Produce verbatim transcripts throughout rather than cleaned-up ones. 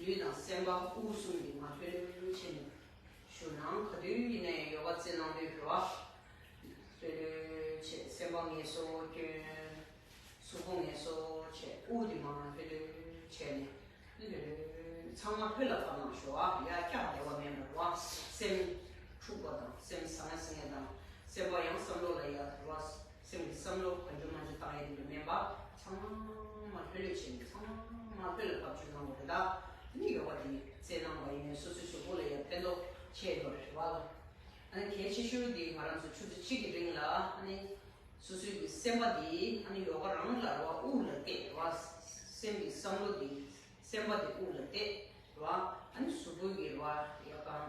ལུས་དང་སེམས་པ་དབུགས་གསུམ་གྱི་མ་ལྷོད་ལྷོད་བྱས་ནས་བཞུགས་ན། ག་དུས་ཡིན་ནའི་ཡོ་ག་རྩེད་གནང་དུས་རེད་བ། ལྷོད་ལྷོད་བྱས། སེམས་པ་ངལ་གསོ་སྐྱོན། གཟུགས་པོ་ངལ་གསོ་བྱས། དབུགས་དེ་མ་ལྷོད་ལྷོད་བྱས་ནས། ལྷོད་ལྷོད། ཚང་མ་ལྷོད་ལ་ཕབ་གནང་ཞོག་ཨ། ཡར་བཀྱག་བདེ་བ་མེད་པར་བ། སེམས་འཁྲུགས་པ་དང་སེམས་ཟང་ངེ་ཟིང་ངེ་དང་། སེམས་པ་ཡང་བསམ་བློ་ལ་ཡར་བ། སེམས་ཀྱི་བསམ་བློ་གང་བྱུང་མང་བྱུང་བཏང་ཡས་དེ་འདྲ་མེད་པ། ཚང་མ་ལྷོད་ལྷོད་བྱས་ནས་ཚང་མ་ལྷོད་ལ་ཕབ་བཅུག་གནང་དགོས་རེད་ད། ཨ་ནི་ཡོ་ག་དེ་རྩེད་གནང་བ་ཡིན་ནའི་སོ་སོའི་གཟུགས་པོ་ལ་ཡང་ཕན་ཐོགས་ཆེ་ཡོད་རེད་བ། ཨ་ནི་གལ་ཆེ་ཤོས་དེ་ང་རང་ཚོ་ཆུ་ཚོད་གཅིག་གི་རིང་ལ་ཨ་ནི་སོ་སོའི་གི་སེམས་པ་དེ་ཨ་ནི་ཡོ་ག་རང་ལ་རེད་བ། དབུགས་ལ་གཏད་རེད་བ། སེམས་ཀྱི་བསམ་བློ་དེ་སེམས་པ་དེ་དབུགས་ལ་གཏད་རེད་བ། ཨ་ནི་གཟུགས་པོ་གི་རེད་བ། ཡ་གང་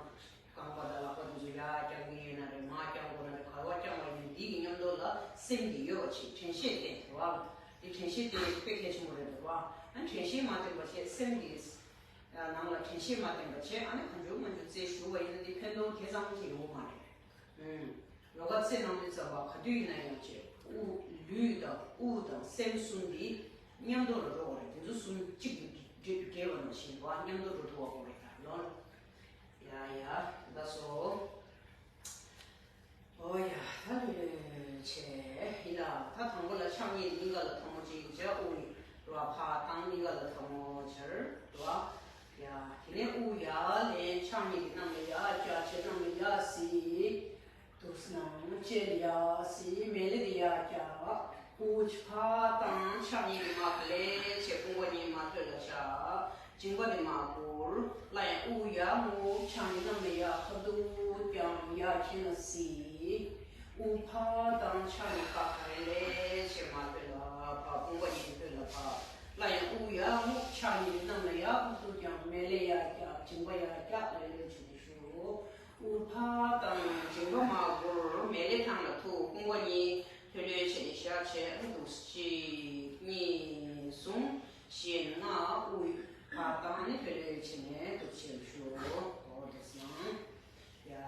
རྐང་པ་དང་ལག་པ་དེ་ཚོ་ཡར་བརྐྱང་གི་ཡོད་ན་རེད། མར་བརྐྱང་དགོས་ན་རེད། ག་པར་བརྐྱང་བ་ཡིན་ན་འདི་གི་མཉམ་དུ་ལ་སེམས་ཀྱི་ཡོད་པ་ཅིག་དྲན་ཤེས་བསྟེན་དགོས་པ། འདི་དྲན་ཤེས་བསྟེན་ཡས་དཔེ་གལ་ཆེན་པོ་རེད་འདུག་པ། ཨ་དྲན་ཤེས་མ་བསྟེན་པ་བྱས་སེམས་ཀྱི་ནང་ལ་དྲན་ཤེས་མ་བསྟེན་པ་བྱས་ཨ་ནི་གང་བྱུང་མང་བྱུང་རྩེ་ཞུ་བ་ཡིན་ན་འདི་ཕན་ཐོགས་དེ་ཙམ་གྱིས་ཡོང་གི་མ་རེད། ཨུམ། ཡོ་ག་རྩེ་གནང་དུས་ཙམ་པ་ག་དུས་ཡིན་ན་ཡང་བྱས་དབུགས། ལུས་དང་དབུགས་དང་སེམས་གསུམ་འདི་མཉམ་དུ་ལ་འགྲོ་བ་རེད། དེ་ཚོ་གསུམ་གཅིག་ཏུ་འདྲེས་པ་ནང་བཞིན་པ་མཉམ་དུ་འགྲོ་ཐུབ་པ་དགོས་རེད་ད་ལོ། ཡ་ཡ་ད་སོ། ཨོ་ཡ་ད་ལོས་ལོས་བྱས་ཡིན་ལ། ད་དང་པོ་ལ་ཕྱག་གཉིས་སྙིང་ག་ལ་ཐལ་མོ་སྦྱར། དབུགས་ནི་རེད་བ་ཕར་བཏང་། སྙིང་ག་ལ་ཐལ་མོ་སྦྱར་རེད་བ། ཡ་དེ་ནས་དབུགས་ཡར་ལེན། ཕྱག་གཉིས་ཀྱི་གནམ་ལ་ཡར་བཀྱག་བྱས་གནམ་ལ་ཡར་གཟིགས། འདུག་སེ་གནང་། ལྕེ་ལ་ཡར་གཟིགས། མལ་ལ་ཡར་བཀྱག་དབུགས་ཕར་བཏང་། ཕྱག་གཉིས་ཀྱི་དམར་ཁ་ལེན་བྱས་དཔུང་པ་གཉིས་མ་ཐོད་ལ་བཞག་མཇིང་པ་དེ་མར་སྒུར། སླར་ཡང་དབུགས་ཡར་རྔུབ། ཕྱག་གཉིས་གནམ་ལ་ཡར་ཁ་ཐུག་བརྐྱང་། ཡར་མཁྱེན་ལ་གཟིགས། དབུགས་ཕར་བཏང་། ཕྱག་གཉིས་ཁ་ཁ་རེ་ལེན་བྱས་མ་ཐོད་ལ་ཕབ། དཔུང་པ་གཉིས་ཐོད་ལ་ཕབ། སླར་ཡང་དབུགས་ཡར་རྔུབ། ཕྱག་གཉིས་གནམ་ལ་ཡར་ཁ་ཐུག་བརྐྱང་། མལ་ལ་ཡར་བཀྱག་མཇིང་པ་ཡར་བཀྱག་ལེ་ལོ་བྱས་ནས་བཞུགས། དབུགས་ཕར་བཏང་། མཇིང་པ་མར་སྒུར། མལ་ལེ་ཐང་ལ་ཐུག་དཔུང་པ་གཉིས་ཐོད་ལོས་བྱས་ནས་བཞག་བྱས། ཨ་འདུག་སེ་གཅིག་གཉིས་གསུམ་བཞི་ལྔ། དབུགས་ཕར་བཏང་ནས་ཐོད་ལོས་བྱས་ནས་འདུག་སེ་བཞུགས། འོ་འདུག་སེ་ཡང་། ཡ།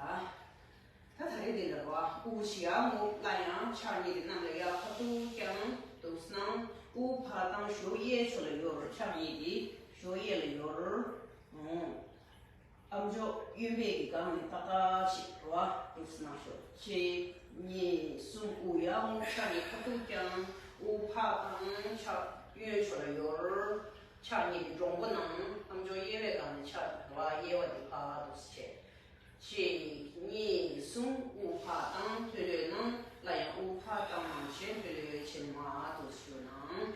ད་ད་རེས་འདི་ལ་རོ། དབུགས་ཡར་རྔུབ། སླར་ཡང་ཕྱག་གཉིས་ཀྱི་གནམ་ལ་ཡར་ཁ་ཐུག་བརྐྱང་འདུག་སེ་གནང་། དབུགས་ཕར་བཏང་། གཞོགས་གཡས་ཕྱོགས་ལ་གཡོར། ཕྱག་གཉིས་ཀྱི་གཞོགས་གཡས་ལ་གཡོར། ཨ་མཆོག་གཡོན་པའི་གི་སྒང་ནས་ཏག་ཏག་ཅིག་རོ། འདུག་སེ་གནང་ཞོག་གཅིག་གཉིས་གསུམ། དབུགས་ཡར་རྔུབ། ཕྱག་གཉིས་ཁ་ཐུག་བརྐྱང་། དབུགས་ཕར་བཏང་། ཕྱག་གཡོན་ཕྱོགས་ལ་གཡོར། ཕྱག་གཉིས་ཀྱི་སྒྲོམ་བུ་གནང་། ཨ་མཆོག་གཡས་པའི་སྒང་ནས་ཕྱག་རོ། གཡས་པ་དེ་ཕར་འདུག་སེ་བྱས། གཅིག་གཉིས་གསུམ། དབུགས་ཕར་བཏང་། ཐོད་ལོས་གནང་། སླར་ཡང་དབུགས་ཕར་བཏང་གནང་བྱས་ཐོད་ལོས་བྱས་ནས་མར་འདུག་སེ་གནང་།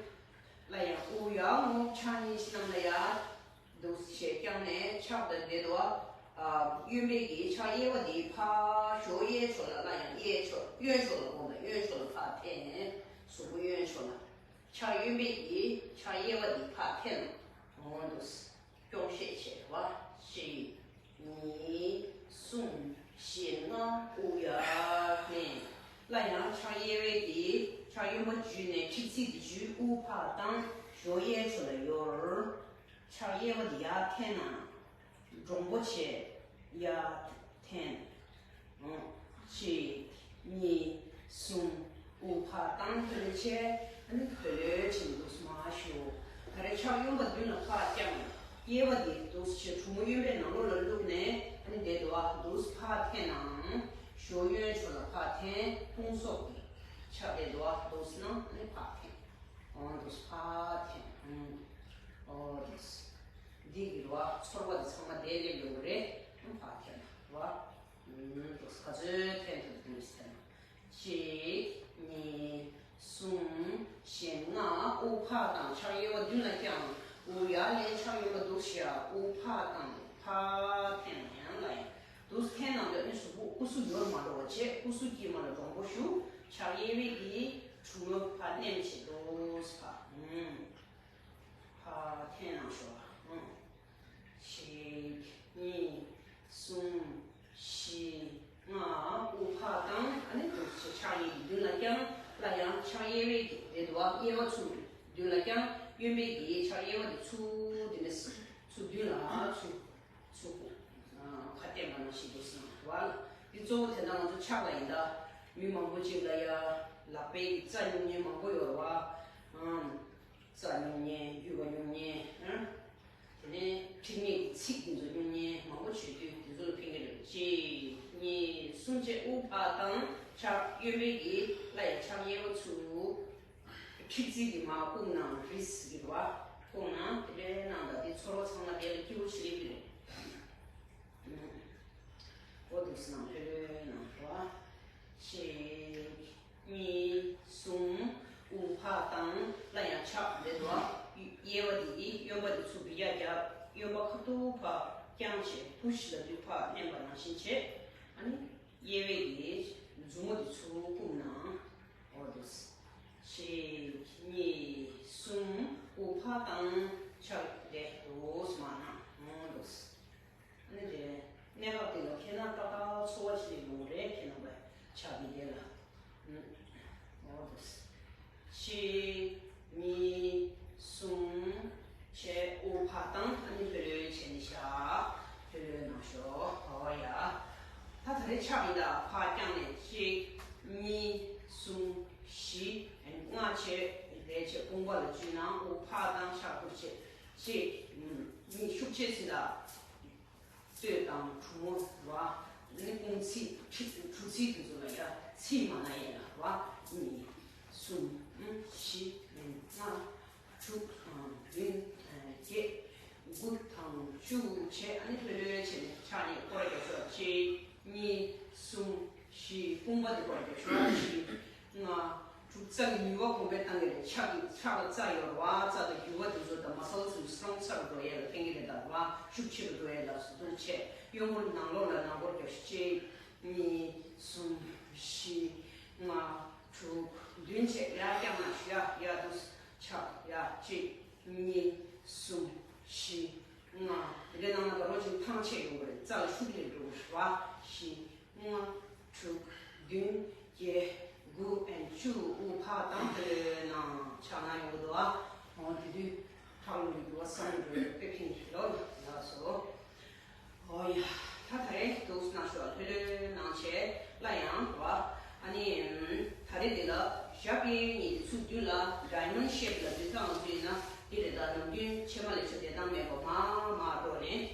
སླར་ཡང་དབུགས་ཡར་རྔུབ། ཕྱག་གཉིས་གནམ་ལ་ཡར་འདུག་སེ་བརྐྱངས་ནས་ཕྱག་དང་བསྡེབས་འདུག་པ། གཡོན་པའི་གི་ཕྱག་གཡས་པ་དེ་ཕར་གཞོགས་གཡས་ཕྱོགས་ལ། སླར་ཡང་གཡས་ཕྱོགས། གཡོན་ཕྱོགས་ལ་དགོངས་དང་། གཡོན་ཕྱོགས་ལ་ཕར་འཐེན། གཟུགས་པོ་གཡོན་ཕྱོགས་ལ། ཕྱག་གཡོན་པའི་གི་ཕྱག་གཡས་པ་དེ་ཕར་འཐེན། འོ་འདུག་སེ། སྐྱོང་བཤད་བྱས་པ། གཅིག་གཉིས། གསུམ། བཞི། ལྔ། དབུགས་ཡར་འཐེན། སླར་ཡང་ཕྱག་གཡས་པའི་དེ་ཕྱག་གཡོན་པ་འཇུས་ནས་འཁྲིག་ཚིག་དེ་འཇུས། དབུགས་ཕར་བཏང་། གཞོགས་གཡས་ཕྱོགས་ལ་གཡོར། ཕྱག་གཡས་པ་དེ་ཡར་འཐེན་ན། འདྲོང་པོ་བྱས། ཡར་འཐེན། གཅིག་གཉིས། གསུམ། དབུགས་ཕར་བཏང་། ཐོད་ལོས་བྱས། ཨ་ནི་ཐོད་ལོས་བྱས་ནས་འདུག་སེ་མར་བཞུགས། ད་རེས་ཕྱག་གཡོན་པ་མདུན་ལ་ཕར་བརྐྱངས། གཡས་པ་དེ་འདུག་སེ་བྱས་གྲུ་མོ་གཡོན་པའི་ནང་ལོགས་ལ་བླུགས་ནས། ཨ་ནི་དེ་འདུག་པ། འདུག་སེ་ཕར་འཐེན་ནའང་གཞོགས་གཡོན་ཕྱོགས་ལ་ཕར་འཐེན། དཔུང་ཚོགས་ཀྱི་ཕྱག་དེ་འདུག་པ། འདུག་སེ་གནང་། ཨ་ནི་ཕར་འཐེན། འོ་འདུག་སེ་ཕར་འཐེན། ཨུམ། འོ་འདུག་སེ། འདི་གི་རེད་པ། ཚོར་བ་དེ་ཚང་མ་དེར་སླེབས་ཡོང་གི་རེད། ཨ་ནི་ཕར་འཐེན་རེད་པ། ཨུམ། འདུག་སེ་ག་ཚོད་འཐེན་ཐུབ་འདུག་སེ་འཐེན། གཅིག་གཉིས། གསུམ། བཞི། ལྔ། དབུགས་ཕར་བཏང་། ཕྱག་གཡས་པ་མདུན་ལ་བརྐྱངས། དབུགས་ཡར་ལེན། ཕྱག་གཡོན་པ་འདུག་སེ་བཞག་དབུགས་ཕར་བཏང་། ཕར་འཐེན། ཡང་ལ་ཡང་འདུག་སེ་འཐེན་གནང་དུས་ཨ་ནི་གཟུགས་པོ་སྐུ་གཟུགས་ཡོར་མ་འགྲོ་བ་བྱས། སྐུ་གཟུགས་དཀྱིལ་མ་ལ་འདྲོང་པོ་ཞུགས། ཕྱག་གཡས་པའི་གི་གྲུ་མོ་ཕར་མནན་བྱས་འདུག་སེ་ཕར། ཨུམ། ཕར་འཐེན་གནང་ཞོག་ཨུམ། གཅིག་གཉིས། གསུམ། བཞི། ལྔ། དབུགས་ཕར་བཏང་། ཨ་ནི་འདུག་སེ་ཕྱག་གཉིས་མདུན་ལ་བརྐྱངས། སླར་ཡང་ཕྱག་གཡས་པའི་གི་དེ་འདུག་པ། གཡས་པ་ཚུར་མདུན་ལ་བརྐྱངས། གཡོན་པའི་གི་ཕྱག་གཡས་པ་དེ་ཚུར་དེ་ནས་ཚུར་མདུན་ལ་ཚུར་ཚུར་ཁ་བསྟན་པ་ནང་བཞིན་འདུག་སེ་གནང་བ་ལ། འདི་གཙོ་བོ་དེ་འདྲ་ང་ཚོ་ཕྱག་ལ་ཡིན་ད། མི་མང་པོ་ཅིག་ལ་ཡ་ལག་པའི་གི་རྩ་སྨྱུག་མཁན་མང་པོ་ཡོད་རེད་པ། ཨང་། རྩ་སྨྱུག་མཁན། རྒྱུ་བ་སྨྱུག་མཁན། ཨང་། དེ་ནས་མཁྲིག་མ། གཡོན་པའི་གི་སླར་ཡང་ཕྱག་གཡས་པ་ཚུར། མཁྲིག་ཙིག་གི་མར་བསྐུམ་ན་རིས་ཀྱི་རེད་བ། བསྐུམ་ན་དེ་འདྲའི་ནང་ལ་དེ་ཚོར་བ་ཚང་མ་དེ་ལ་སྐྱིད་པོ་ཞིག་སླེབས་ཀྱི་རེད། འོ་འདུག་སེ་ནང་ལྷོད་ལྷོད་ནང་རེད་བ། གཅིག་གཉིས། གསུམ། དབུགས་ཕར་བཏང་། སླར་ཡང་ཕྱག་རེད་དོ། གཡས་པ་འདི་གཡོན་པ་འདི་ཚུར་འབུད་རྒྱག་རྒྱབ། གཡོན་པ་ཁ་ཐུག་ཕར་བརྐྱངས་བྱས་པུ་ཤི་ལབ་དུས་ཕར་མནན་པ་ནང་བཞིན་བྱས། ཨ་ནི་གཡས་པའི་གི་མཛུབ་མོ་འདི་ཚུར་བསྐུམ་ན། འོ་འདུག་སེ། གཅིག་གཉིས། གསུམ། དབུགས་ཕར་བཏང་། ཕྱག་དེ་འདུག་སེ་མར་ན། འོ་འདུག་སེ། ཨ་ནི་དེ་གནས་སྐབས་དེ་ལ་ཁྱེད་རང་ཏག་ཏག་ཚོར་བ་ཞིག་ཡོང་གི་རེད། ཁྱེད་རྣམ་པ་ཕྱག་གི་དེ་ལ། ཨུམ། འོ་དེ། གཅིག་གཉིས། གསུམ། བྱས། དབུགས་ཕར་བཏང་། ཨ་ནི་ལྷོད་ལྷོད་བྱས་ནས་བཞག་ལྷོད་ལྷོད་ནང་ཞོག་འོ་ཡ། ད་ད་རེས་ཕྱག་ཡིན་ད། ཕར་བརྐྱངས་ནས་གཅིག་གཉིས། གསུམ། བཞི། ལྔ་བྱས། རེ་བྱས་དཔུང་པ་ལ་འཇུས་ན་དབུགས་ཕར་བཏང་། ཕྱག་སྒྲུབ་བྱས། གཅིག་གཉིས། ཤུགས་ཆེ་ཟིན་ད། སྟོད་དང་གྲུ་མོ་རེད་བ། ཨ་ནི་དཔུང་ཚིགས། གྲུ་ཚིགས་དེ་ཚོ་ལ་ཡ་ཚིགས་མ་ན་ཡ་ལ་རེད་བ། གཉིས། གསུམ། བཞི། ལྔ། དྲུག་བདུན། བརྒྱད། དགུ་དང་བཅུ་བྱས། ཨ་ནི་ལྷོད་ལྷོད་བྱས་ནས་ཕྱག་གཉིས་སྐོར་རྒྱབ་ཤོག་གཅིག་གཉིས། གསུམ། བཞི། དཔུང་པ་དེ་སྐོར་རྒྱབ་ཤོག་བཞི། ལྔ། དྲུག་རྩ་གི་ནུས་པ་གོང་འཕེལ་བཏང་གི་རེད། ཕྱག་གི་ཕྱག་ལ་རྩ་ཡོད་རེད་བ། རྩ་དང་རྒྱུས་པ་དེ་ཚོ་དང་མ་སལ་སི་སི་ཊོང་ཚ་རུ་འགྲོ་ཡས་ལ་ཕན་གི་རེད་ད་རེད་བ། ཤུགས་ཆེ་རུ་འགྲོ་ཡས་ལ་སུ་འདུག་བྱས། གཡོན་སྐོར་ནང་ལོགས་ལ་ནང་སྐོར་རྒྱབ་ཤོག་གཅིག་གཉིས། གསུམ། བཞི། ལྔ། དྲུག་བདུན་བྱས། ཡར་བརྐྱངས་ན་ཞུ་ཡ། ཡར་འདུག་སེ་ཕྱག་ཡ། གཅིག་གཉིས། གསུམ། བཞི། ལྔ། དེ་འདྲའི་ནང་ལ་དགའ་རོགས་ཅིག་ཐང་ཆད་ཡོང་གི་རེད། རྩ་ལ་ཤུགས་སླེབས་འགྲོ་གི་རེད་བ། བཞི། ལྔ། དྲུག་བདུན། བརྒྱད། དགུ་and བཅུ། དབུགས་ཕར་བཏང་། ལྷོད་ལྷོད་ནང་ཕྱག་ན་ཡོང་གི་འདུག་ཨ། འོ་དེ་དུས་ཁྲག་ལུ་ཡི་འདུག་བ། བསམ་བློ་འགྲོ་ཡོད་དཔེ་ཕན་གྱི་ལོ་ལ་ཡག་སོ། འོ་ཡ། ད་ད་རེས་འདུག་སེ་ནང་ཞོག་ལྷོད་ལྷོད་ནང་བྱས་སླར་ཡང་བ། ཨ་ནི་ད་རེས་འདི་ལ་ཞབས་གཡས་གཡོན་གཉིས་དེ་ཚུར་མདུན་ལ་ཌའི་མོན་ཌི་ཤེབ་ལ་མདུན་ཐང་ལ་ཚུད་ཡིན་ན་འདི་རེད། ད་ནམ་རྒྱུན་ཕྱེ་མ་ལེབ་ཤ་བསྡད་སྟངས་མེད་པ་མར་མར་འགྲོ་ནས།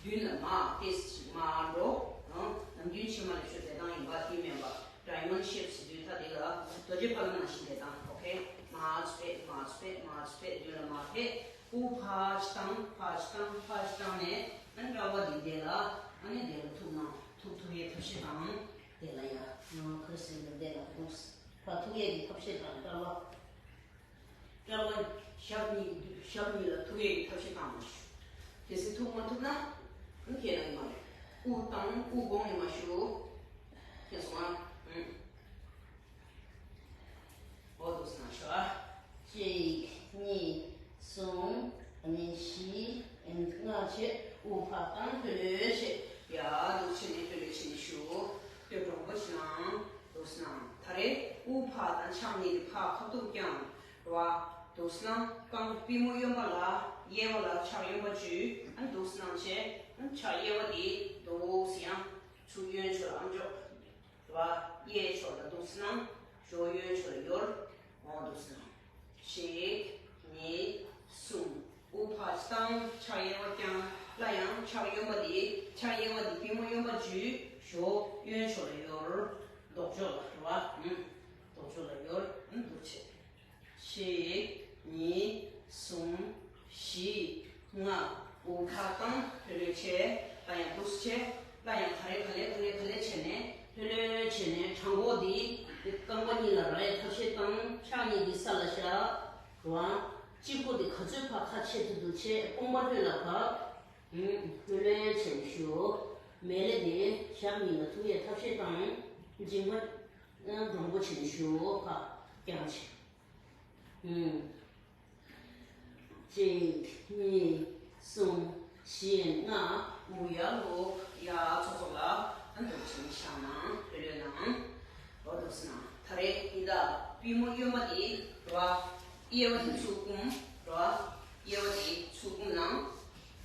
མདུན་ལ་མར་ཏོག་ཙམ་ཞིག་མར་འགྲོ། ཨང་། ནམ་རྒྱུན་ཕྱེ་མ་ལེབ་ཤ་བསྡད་སྟངས་ཡིན་པ་དེ་མིན་པ། ཌའི་མོན་ཌི་ཤེབ་ཟེར་དུས་ད་དེ་ལ་རྡོ་རྗེ་ཕ་ལ་ནང་བཞིན་བསྡད་སྟངས། ཨོ་ཁེ། མར་ཕྱེ་མར་ཕྱེ་མར་ཕྱེ། མདུན་ལ་མར་ཕྱེ། དབུགས་ཕར་ཕྱེ་བཏང་། ཕར་ཕྱེ་བཏང་། ཕར་ཕྱེ་བཏང་ནས་ཨ་ནི་རལ་པ་འདི་འདི་ལ་ཨ་ནི་འདི་ལ་ཐུག་ན་ཐུག་ཐུག་ཡས་ཐབས་ཤེས་དང་། དེ་ལ་ཡ་ང་ཁར་སེང་གེ་འདི་ལ་ཐུག་ཕར་ཐུག་ཡས་ཀྱི་ཐབས་ཤེས་དང་རལ་པ། རལ་པ་ཞབས་གཉིས། ཞབས་གཉིས་ལ་ཐུག་ཡས་ཀྱི་ཐབས་ཤེས་བཏང་མ་ཞུ། གལ་སྲིད་ཐུག་མ་ཐུབ་ན་ཨང་ཁེ་ན་ཡིན་མ་རེད། དབུགས་བཏང་། དབུགས་གོང་ནས་མ་ཞུ། མཁྱེན་སོང་ཨ། ཨང་། འོ་འདུག་སེ་ནང་ཞོག་ཨ། གཅིག་གཉིས། གསུམ། ཨ་ནི་བཞི། ཨ་ནི་ལྔ་བྱས། དབུགས་ཕར་བཏང་། ལྷོད་ལྷོད་བྱས། ཡར་འདུག་བྱས་ནས་ལྷོད་ལྷོད་བྱས་ནས་ཞུ། སྟོད་དྲང་པོ་བྱས་ན་འདུག་སེ་ནང་། ད་རེས་དབུགས་ཕར་བཏང་། ཕྱག་གཉིས་དེ་ཕར་ཁ་ཐུག་བརྐྱངས་རེད་བ། འདུག་སེ་ནང་། རྐང་པ་པུས་མོ་གཡོན་པ་ལ། གཡས་པ་ལ་ཕྱག་གཡོན་པ་འཇུས། ཨ་ནི་འདུག་སེ་ནང་བྱས། ཨ་ནི་ཕྱག་གཡས་པ་དེ་འདུག་སེ་ཡང་ཚུར་གཡོན་ཕྱོགས་ལ་ཨ་མཆོག་རེད་བ། གཡས་ཕྱོགས་ལ་འདུག་སེ་ནང་། ཞོགས་གཡོན་ཕྱོགས་ལ་ཡོར། འོ་འདུག་སེ་ནང་། གཅིག་གཉིས། གསུམ། དབུགས་ཕར་བཏང་། ཕྱག་གཡས་པ་བརྐྱངས། སླར་ཡང་ཕྱག་གཡོན་པ་འདི། ཕྱག་གཡས་པ་འདི་པུས་མོ་གཡོན་པ་འཇུས། ཞོགས་གཡོན་ཕྱོགས་ལ་ཡོར། ལྡོག་ཕྱོགས་ལ་རེད་བ། ཨུམ། ལྡོག་ཕྱོགས་ལ་ཡོར། ཨུམ། འདུག་བྱས། གཅིག་གཉིས། གསུམ། བཞི། ལྔ། དབུགས་ཕར་བཏང་། ལྷོད་ལྷོད་བྱས། སླར་ཡང་འདུག་སེ་བྱས། སླར་ཡང་ག་ལེ་ག་ལེ་ག་ལེ་ག་ལེ་བྱས་ནས་ལྷོད་ལྷོད་བྱས་ནས་བྲང་ཁོག་འདི་རྐང་པ་གཉིས་ལ་རག་ཡས་ཐབས་ཤེས་དང་། ཕྱག་གཉིས་འདི་ས་ལ་བཞག་རེད་བ། གཅིག་པོ་འདི་ག་ཚོད་ཕར་ཁ་ཕྱེ་ཐུབ་ཐུབ་བྱས། དཔུང་པ་ལྷོད་ལ་བབས། ལྷོད་ལྷོད་བྱས་ནས་བཞུགས། མལ་ལེ་དེ་ཞབས་གཉིས་ལ་ཐུག་ཡས་ཐབས་ཤེས་དང་། མཇིང་པ་དྲང་པོ་བྱས་ནས་བཞུགས། ཕར་བརྐྱངས་བྱས། ཨུམ། གཅིག་གཉིས། གསུམ། བཞི། ལྔ། དབུགས་ཡར་ལོག་ཡར་ཚོགས་ཚོགས་ལ། ཨ་འདུག་སེ་བཞག་ན་ལྷོད་ལྷོད་ནང་། འོ་འདུག་སེ་ནང་། ད་རེས་འདི་ད་པུས་མོ་གཡོན་པ་དེ་རེད་བ། གཡས་པ་དེ་ཚུར་བསྐུམ་རེད་བ། གཡས་པ་དེ་ཚུར་བསྐུམ་ནང་།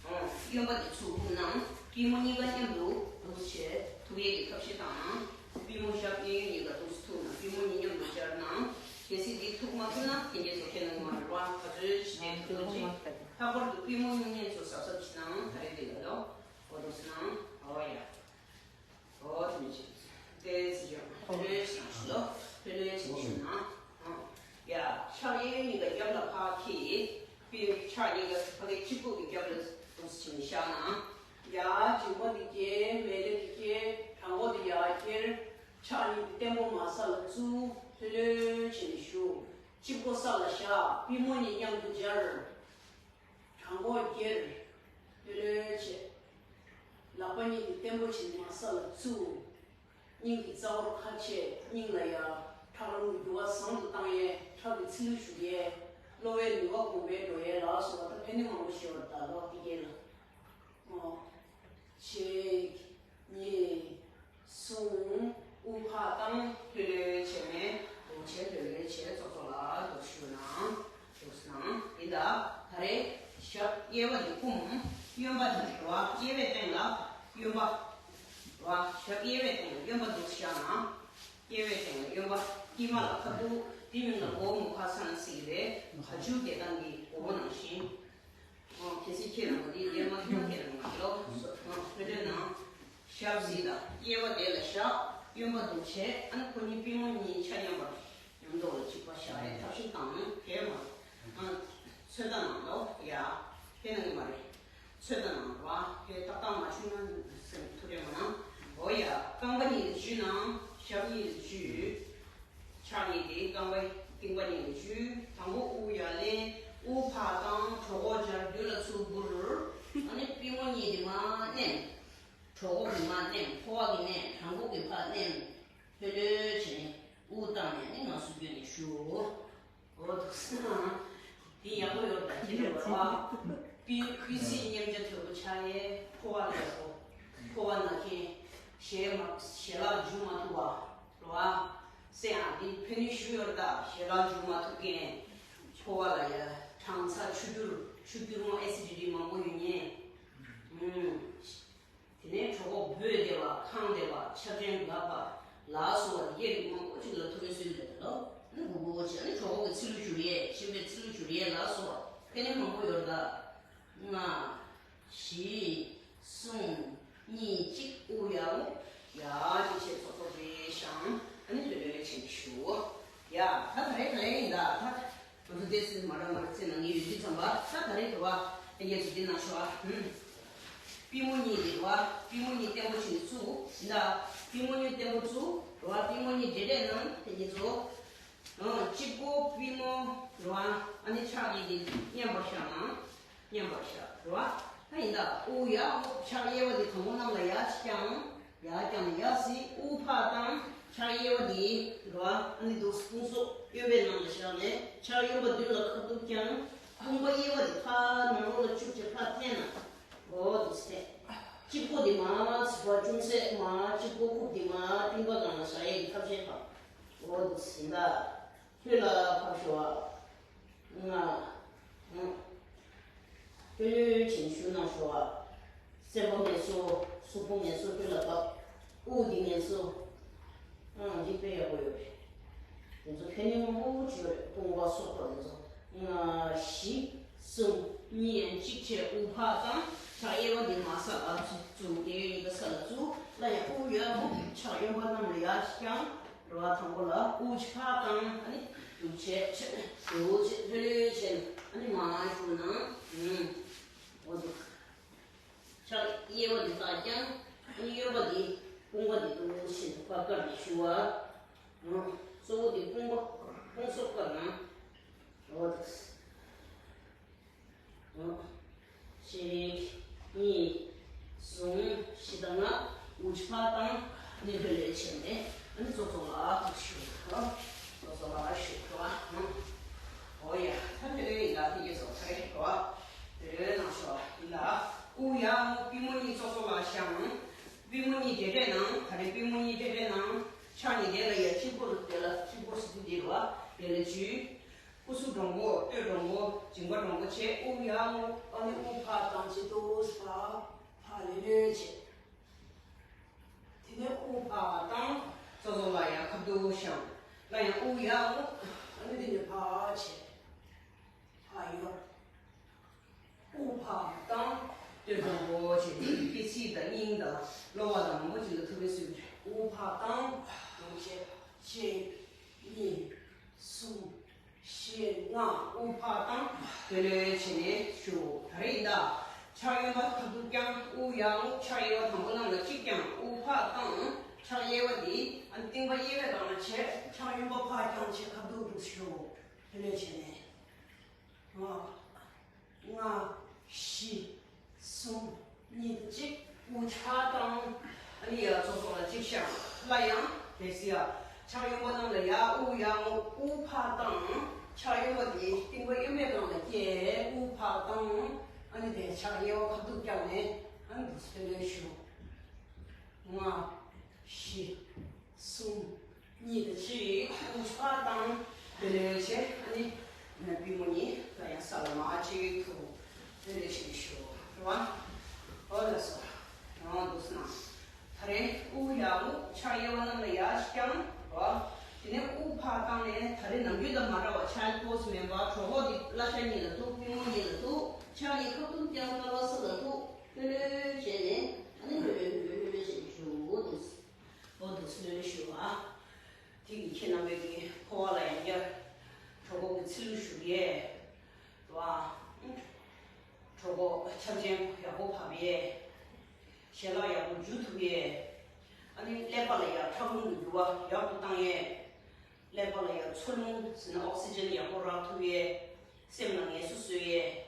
ཨོ། གཡོན་པ་དེ་ཚུར་བསྐུམ་ནང་། པུས་མོ་གཉིས་ཀ་མཉམ་དུ་འདུག་སེ་བྱས། ཐུག་ཡས་ཀྱི་ཐབས་ཤེས་དང་། པུས་མོ་ཞབས་གཡས་གཡོན་གཉིས་ཀ་འདུག་སེ་ཐུག་ནང་། པུས་མོ་གཉིས་མཉམ་དུ་སྦྱར་ནང་། གལ་སྲིད་འདི་ཐུག་མ་ཐུབ་ན་ཁྱེད་ཚོ་ཁྱེད་རང་མ་རེད་བ། ག་ཚོད་ཅི་བྱེད་ཐུབ་ན་ཅི། ལྷག་པར་དུ་པུས་མོ་གཡོན་གཉིས་ཚོ་གཟབ་གཟབ་བྱེད་ནང་། ད་རེས་འདི་ལ་ལོ། འོ་འདུག་སེ་ནང་། ཨོ་ཡ། འོ་དེ་མི་བྱེད། ལྷོད་ལྷོད་བྱས་ནས་ཞུ་ལོ། ལྷོད་ལྷོད་བྱས་ནས་ཞུ་ན། ཡ། ཕྱག་གཡས་གཡོན་གཉིས་ཀ་རྒྱབ་ལ་ཕར་འཁྱེར། པི་ཕྱག་གཉིས་ཀ་ཕ་གི་སྤྱི་སྒོ་གི་རྒྱབ་ལ་འདུག་སེ་བྱས་ནས་བཞག་ན། ཡ། མཇིང་པ་འདི་བསྐྱེད། མལ་ལེ་འདི་བསྐྱེད། བྲང་ཁོག་འདི་ཡར་ཁྱེར། ཕྱག་གཉིས་འདི་སྟེང་པོ་མར་ས་ལ་བཙུགས། ལྷོད་ལྷོད་བྱས་ནས་བཞུགས། སྤྱི་སྒོ་ས་ལ་བཞག། པུས་མོ་གཉིས་མཉམ་དུ་སྦྱར། བྲང་ཁོག་འཁྱེར། ལྷོད་ལྷོད་བྱས། ལག་པ་གཉིས་འདི་བརྟན་པོ་བྱས་ནས་མར་ས་ལ་བཙུགས། སྙིང་གི་རྩ་བར་ཁ་ཕྱེ། སྙིང་ལ་ཡ། ཁྲག་རླུང་རྒྱུ་བ་བཟང་དུ་བཏང་ཡས། ཁྲག་གི་ཚིལ་ལུ་བྱུག་ཡས། གློ་བའི་ནུས་པ་གོང་འཕེལ་འགྲོ་ཡས་ལ་སོགས་པ་ད་ཕན་ནུས་མང་པོ་ཞིག་ཡོད་རེད། ད་ལོག་དེ་གས་ལ། ཨོ། གཅིག་གཉིས། གསུམ། དབུགས་ཕར་བཏང་། ལྷོད་ལྷོད་བྱས་ནས་འདུག་བྱས། ལྷོད་ལྷོད་བྱས། ཙོག་ཙོག་ལ་འདུག་ཞུ་ན། འདུག་སེ་ན། ཡིན་ད། ད་རེས་ཞབས་གཡས་པ་འདི་བསྐུམ། གཡོན་པ་འདི་རེད་བ། གཡས་པའི་སྟེང་ལ་གཡོན་པ། རེད་བ། ཞབས་གཡས་པའི་སྟེང་ལ་གཡོན་པ་འདུག་སེ་བཞག་ན། གཡས་པའི་སྟེང་ལ་གཡོན་པ། དཀྱིལ་མ་ལ་ཁ་ཐུག། དེ་མིན་ལ་སྒོ་མོ་ཁ་ཚང་ཟེར་གི་རེད། ཁ་མཆུ་དེ་དང་གི་སྒོ་མོ་ནང་བཞིན། ཨོ། གལ་སྲིད་ཁྱེད་རང་གི་གཡས་མ་ཁྱེད་རང་མ་ལོ། ཨོ། ལྷོད་ལྷོད་ན། ཞབས་གཟིགས་དང་གཡས་པ་དེ་ལ་བཞག། གཡོན་པ་འདུག་བྱས། ཨ་ནི་ཁོ་གཉིས་པུས་མོ་གཉིས་ཆ་མཉམ་པར་མཉམ་དུ་ལ་གཅིག་པ་བཞག་ཡས་ཐབས་ཤེས་བཏང་ན་གལ་མ། ཨ། ཚོད་ལྟ་གནང་ལོ། ཡ། ཁྱེད་གནང་གི་མ་རེད། ཚོད་ལྟ་གནང་བ། ཁྱེད་ཏག་ཏག་མ་བྱུང་ན་སེམས་ཐུགས་རེ་མ་གནང་། ཨོ་ཡ། རྐང་པ་གཉིས་ལ་འཇུས་ན། ཞབས་གཉིས་ལ་འཇུས། ཕྱག་གཉིས་དེ་རྐང་པའི་རྟིང་པ་གཉིས་ལ་འཇུས། དང་པོ་དབུགས་ཡར་ལེན། དབུགས་ཕར་བཏང་། གྲོད་ཁོག་སྦྱར། མདུན་ལ་ཚུར་སྦུར། ཨ་ནི་པུས་མོ་གཉིས་དེ་མར་མནན། གྲོད་ཁོག་གི་མར་མནན། ཕོ་བ་གི་མནན། བྲང་ཁོག་གི་ཕར་མནན། ལྷོད་ལྷོད་བྱས་ནས་དབུགས་བཏང་ནས་ནི་ངལ་གསོ་བསྐྱོན་ནས་བཞུགས། འོ་འདུག་སེ་ན། དེ་ཡག་པོ་ཡོད་ད་ཁྱེད་རེ་བ། པི་པི་སི་མཉེན་ཆ་དོད་པོ་ཆགས་ཡས་ཕོ་བ་ལ་ཡག་པོ། ཕོ་བ་ན་མཁན། ཞལ་མ་ཞལ་ལག་འཇུ་མ་ཐུབ་པ། རེད་བ། སེ་ཡང་འདི་ཕན་ནུས་ཞུ་ཡོད་ད། ཞལ་ལག་འཇུ་མ་ཐུབ་མཁན། ཕོ་བ་ལ་ཡ། གྲང་ཚ་ཆུ་སྐྱུར་ཆུ་སྐྱུར་མོ་ཨེ་སི་ཌི་ཊི་མང་པོ་ཡོད་མཁན། ཨུམ། དེ་ནས་གྲོད་ཁོག་སྦོས་བསྡད་པ། ཁེངས་བསྡད་པ། ཆབ་ཆེན་འགག་པ་ལ་སོགས་པ་དེ་གའི་རིགས་མང་པོ་ཅིག་ལ་ཐུགས་ཕན་གསོས་ཡོད་ལ། ཨ་ནི་སྒུག་སྒུག་བྱས། ཨ་ནི་གྲོད་ཁོག་གི་ཚིལ་ལུ་བཞུར་ཡས། གཤམ་པའི་ཚིལ་ལུ་བཞུར་ཡས་ལ་སོགས་པ་ཕན་ནུས་མང་པོ་ཡོད་ད། ལྔ། བཞི། གསུམ། གཉིས། གཅིག་དབུགས་ཡར་འོང་། ཡར་གཅིག་བྱས། ཙོག་ཙོག་རེ་བཞེངས། ཨ་ནི་ལྷོད་ལྷོད་བྱས་ནས་བཞུགས། ཡ། ད་ད་རེས་ག་ལེ་ཡིན་ད། ད། ང་ཚོ་དེ་སྲིད་མ་ར་མ་ར་རྩེ་ནང་གི་ཡོད་དུས་ཙམ་པ། ད་ད་རེས་དེ་བ་ཨེ་ཡ་ཚོ་འདི་ནང་ཤོག་ཨ། ཧུམ། པུས་མོ་གཉིས་དེ་བ། པུས་མོ་གཉིས་བརྟན་པོ་བྱས་ནས་བཙུགས། ཡིན་ད། པུས་མོ་གཉིས་བརྟན་པོ་བཙུགས། རེད་བ། པུས་མོ་གཉིས་འབྲེལ་འབྲེལ་ནང་དེ་གཉིས་ཚོ། ཨང་། གཅིག་པོ་པུས་མོ། རེད་བ། ཨ་ནི་ཕྱག་གཉིས་དེ་མཉམ་པར་བཞག་ན། མཉམ་པར་བཞག། རེད་བ། ད་ཡིན་ད། དབུགས་ཡར་འོང་། ཕྱག་གཡས་པ་དེ་དང་པོ་གནམ་ལ་ཡར་བརྐྱངས། ཡར་བརྐྱངས་ནས་ཡར་གཟིགས། དབུགས་ཕར་བཏང་། ཕྱག་གཡས་པ་འདི་རེད་བ། ཨ་ནི་འདུག་དཔུང་ཚོགས་གཡོན་པའི་ནང་ལ་བཞག་ནས་ཕྱག་གཡོན་པ་མདུན་ལ་ཁ་ཐུག་བརྐྱངས། དཔུང་པ་གཡས་པ་འདི་ཕར་ནང་ལོགས་ལ་བཅུག་བྱས་ཕར་འཐེན་ན། འོ་འདུག་སེ། གཅིག་པོ་འདི་མར་ཚིག་པ་ཅུང་ཟད་མར། གཅིག་པོ་རྐུབ་འདི་མར་རྟིང་པ་སྒང་ལ་བཞག་ཡས་ཀྱི་ཐབས་ཤེས་དང་། འོ་འདུག་སེ་ཡིན་ད། ལྷོད་ལ་ཕར་ཞོག་ཨ། ལྔ། ཨང་། ལྷོད་ལྷོད་བྱས་ནས་བཞུགས་གནང་ཞོག་ཨ། སེམས་པ་ངལ་གསོ། གཟུགས་པོ་ངལ་གསོ་ལྷོད་ལ་བབས། དབུགས་འདི་ངལ་གསོ། ཨང་། འདི་དཔེ་ཡག་པོ་ཡོད་རེད། དེ་ཚོ་ཕན་ནུས་མང་པོ་ཅིག་ཡོད་རེད། དཔུང་པ་སོགས་པ་དེ་ཚོ། ལྔ། བཞི། གསུམ། གཉིས། གཅིག་བྱས། དབུགས་ཕར་བཏང་། ཕྱག་གཡས་པ་འདི་མར་ས་ལ་བཙུགས། གཡས་གཡོན་གཉིས་ཀ་ས་ལ་བཙུགས། སླར་ཡང་དབུགས་ཡར་འོང་། ཕྱག་གཡོན་པ་གནམ་ལ་ཡར་བརྐྱངས། རེད་བ། དང་པོ་ལ་དབུགས་ཕར་བཏང་། ཨ་ནི་འདུག་བྱས། འདུག་བྱས། ལྷོད་ལྷོད་བྱས། ཨ་ནི་མར་བཞུགས་ན། ཨུམ། འོ་འདུག་ཕྱག་གཡས་པ་འདི་ཕར་བརྐྱངས། ཨ་ནི་གཡོན་པ་འདི་དཔུང་པ་འདི་འདུག་བྱས་ནས་ཕར་བཀར་ནས་བཞུགས་པ། ཨུམ། གཙོ་བོ་འདི་དཔུང་པ། དཔུང་ཚོགས་བཀར་ན། འོ་འདུག་གཅིག་གཉིས། གསུམ། བཞི་དང་ལྔ། དབུགས་ཕར་བཏང་། ཨ་ནི་ལྷོད་ལྷོད་བྱས་ནས། ཨ་ནི་ཙོག་ཙོག་ལ་བཞུགས་རོགས། ཙོག་ཙོག་ལ་བཞུགས་རོགས། འོ་ཡ། ད་ལྷོད་ལྷོད་ཡིན་ད། དེ་གས་ཙོག་ཚ་རེད་རོགས། ལྷོད་ལྷོད་གནང་ཤོག་ཡིན་ད། དབུགས་ཡར་འོང་། པུས་མོ་གཉིས་ཙོག་ཙོག་ལ་བཞག་ན། པུས་མོ་གཉིས་འབྲེལ་འབྲེལ་ནང་། ད་རེས་པུས་མོ་གཉིས་འབྲེལ་འབྲེལ་ནང་། ཕྱག་གཉིས་དེ་ལ་ཡ། གཅིག་པོ་རུ་དེ་ལ། གཅིག་པོ་སི་ཏུ་འདི་རུ་བ། དེ་ལ་འཇུས། སྐུ་གཟུགས་འདྲོང་པོ། སྟོད་འདྲོང་པོ། མཇིང་པ་འདྲོང་པོ་བྱས། དབུགས་ཡར་འོང་། ཨ་ནི་དབུགས་ཕར་བཏང་བྱས། ཏོག་ཙམ་ཕར་ཕར་ལྷོད་ལྷོད་བྱས། དེ་ནས་དབུགས་ཕར་བཏང་། ཙོག་ཙོག་ལ་ཡ་ཁ་ཐུག་བཞག་སླར་ཡང་དབུགས་ཡར་འོང་། ཨ་ནི་དེ་ནས་ཕར་བྱས། ཕར་ཡོར། དབུགས་ཕར་བཏང་། སྟོད་འདྲོང་པོ་བྱས། སྐེ་ཚིགས་དང་སྙིང་དང་གློ་བ་དང་མང་པོ་ཅིག་ལ་ཐུགས་ཕན་གསོས་པ་རེད། དབུགས་ཕར་བཏང་། དྲུག་བྱས། གཅིག་གཉིས། གསུམ། བཞི། ལྔ། དབུགས་ཕར་བཏང་། ལྷོད་ལྷོད་བྱས་ནས་བཞུགས། ད་རེས་ད། ཕྱག་གཡོན་པ་ཁ་ཐུག་བརྐྱང་། དབུགས་ཡར་རྔུབ། ཕྱག་གཡས་པ་དང་པོ་གནམ་ལ་གཅིག་བརྐྱང་། དབུགས་ཕར་བཏང་། ཕྱག་གཡས་པ་དེ་ཨ་ནི་རྟིང་པ་གཡས་པའི་སྒང་ལ་བྱས། ཕྱག་གཡོན་པ་ཕར་བརྐྱངས་བྱས་ཁ་ཐུག་འདུག་བཞུགས། ལྷོད་ལྷོད་བྱས་ནས། ལྔ། ལྔ། བཞི། གསུམ། གཉིས། གཅིག་དབུགས་ཕར་བཏང་། ཨ་ནི་ཡར་ཙོག་ཙོག་ལ་གཅིག་བཞག་སླར་ཡང་དེ་སྲིད་ཡ། ཕྱག་གཡོན་པ་གནམ་ལ་ཡར། དབུགས་ཡར་རྔུབ། དབུགས་ཕར་བཏང་། ཕྱག་གཡོན་པ་དེ་རྟིང་པ་གཡོན་པའི་སྒང་ལ་བསྐྱལ། དབུགས་ཕར་བཏང་། ཨ་ནི་དེ་ཕྱག་གཡས་པ་ཁ་ཐུག་བརྐྱངས་ནས་ཨ་ནི་འདུག་སེ་ལྷོད་ལྷོད་བཞུགས། ལྔ། བཞི། གསུམ། གཉིས་དང་གཅིག་དབུགས་ཕར་བཏང་། ལྷོད་ལྷོད་བྱས། ཨ་ནི་པུས་མོ་གཉིས་ལ་ཡང་ས་ལ་མར་གཅིག་ཐུག་ལྷོད་ལྷོད་བྱས་བཞུགས་རེད་བ། འོ་ལགས་སོ། ཡང་འདུག་སེ་གནང་། ད་རེས་དབུགས་ཡར་རྔུབ། ཕྱག་གཡས་པ་གནམ་ལ་ཡར་བརྐྱངས་རེད་བ། དེ་ནས་དབུགས་ཕར་བཏང་ནས་ད་རེས་ནམ་རྒྱུན་དང་མ་འདྲ་བ་ཆའིལ་པོ་སི་མིན་པ་གྲོད་ཁོག་འདི་བརླ་ཤ་གཉིས་ལ་གཏུགས། པུས་མོ་གཉིས་ལ་གཏུགས། ཕྱག་གཉིས་ཁ་ཐུག་བརྐྱངས། གཉིས་པ་ས་ལ་གཏུགས། ལྷོད་ལྷོད་བྱས་ནས་ཨ་ནི་ལྷོད་ལྷོད་ལྷོད་ལྷོད་བྱས་བཞུགས་འདུག་འོ་འདུག་སེ་ལྷོད་ལྷོད་བཞུགས་ཨ། དེ་གིས་ཁྱེད་རྣམ་པའི་གི་ཕོ་བ་ལ་ཡང་བསྐྱར་གྲོད་ཁོག་གི་ཚིལ་ལུ་ཞུགས་ཡས། རེད་བ། གྲོད་ཁོག་ཆབ་ཆེན་ཡག་པོ་བབས་ཡས། ཞལ་ལག་ཡག་པོ་འཇུ་ཐུབ་ཡས། ཨ་ནི་ཀླད་པ་ལ་ཡང་ཁྲག་རླུང་གི་རྒྱུ་བ་ཡག་ཏུ་བཏང་ཡས། ཀླད་པ་ལ་ཡང་འཚོ་རླུང་ཟེར་ན་ཨོག་སི་ཇན་ཡག་པོ་རག་ཐུབ་ཡས། སེམས་ལ་ངལ་གསོ་བཟོ་ཡས།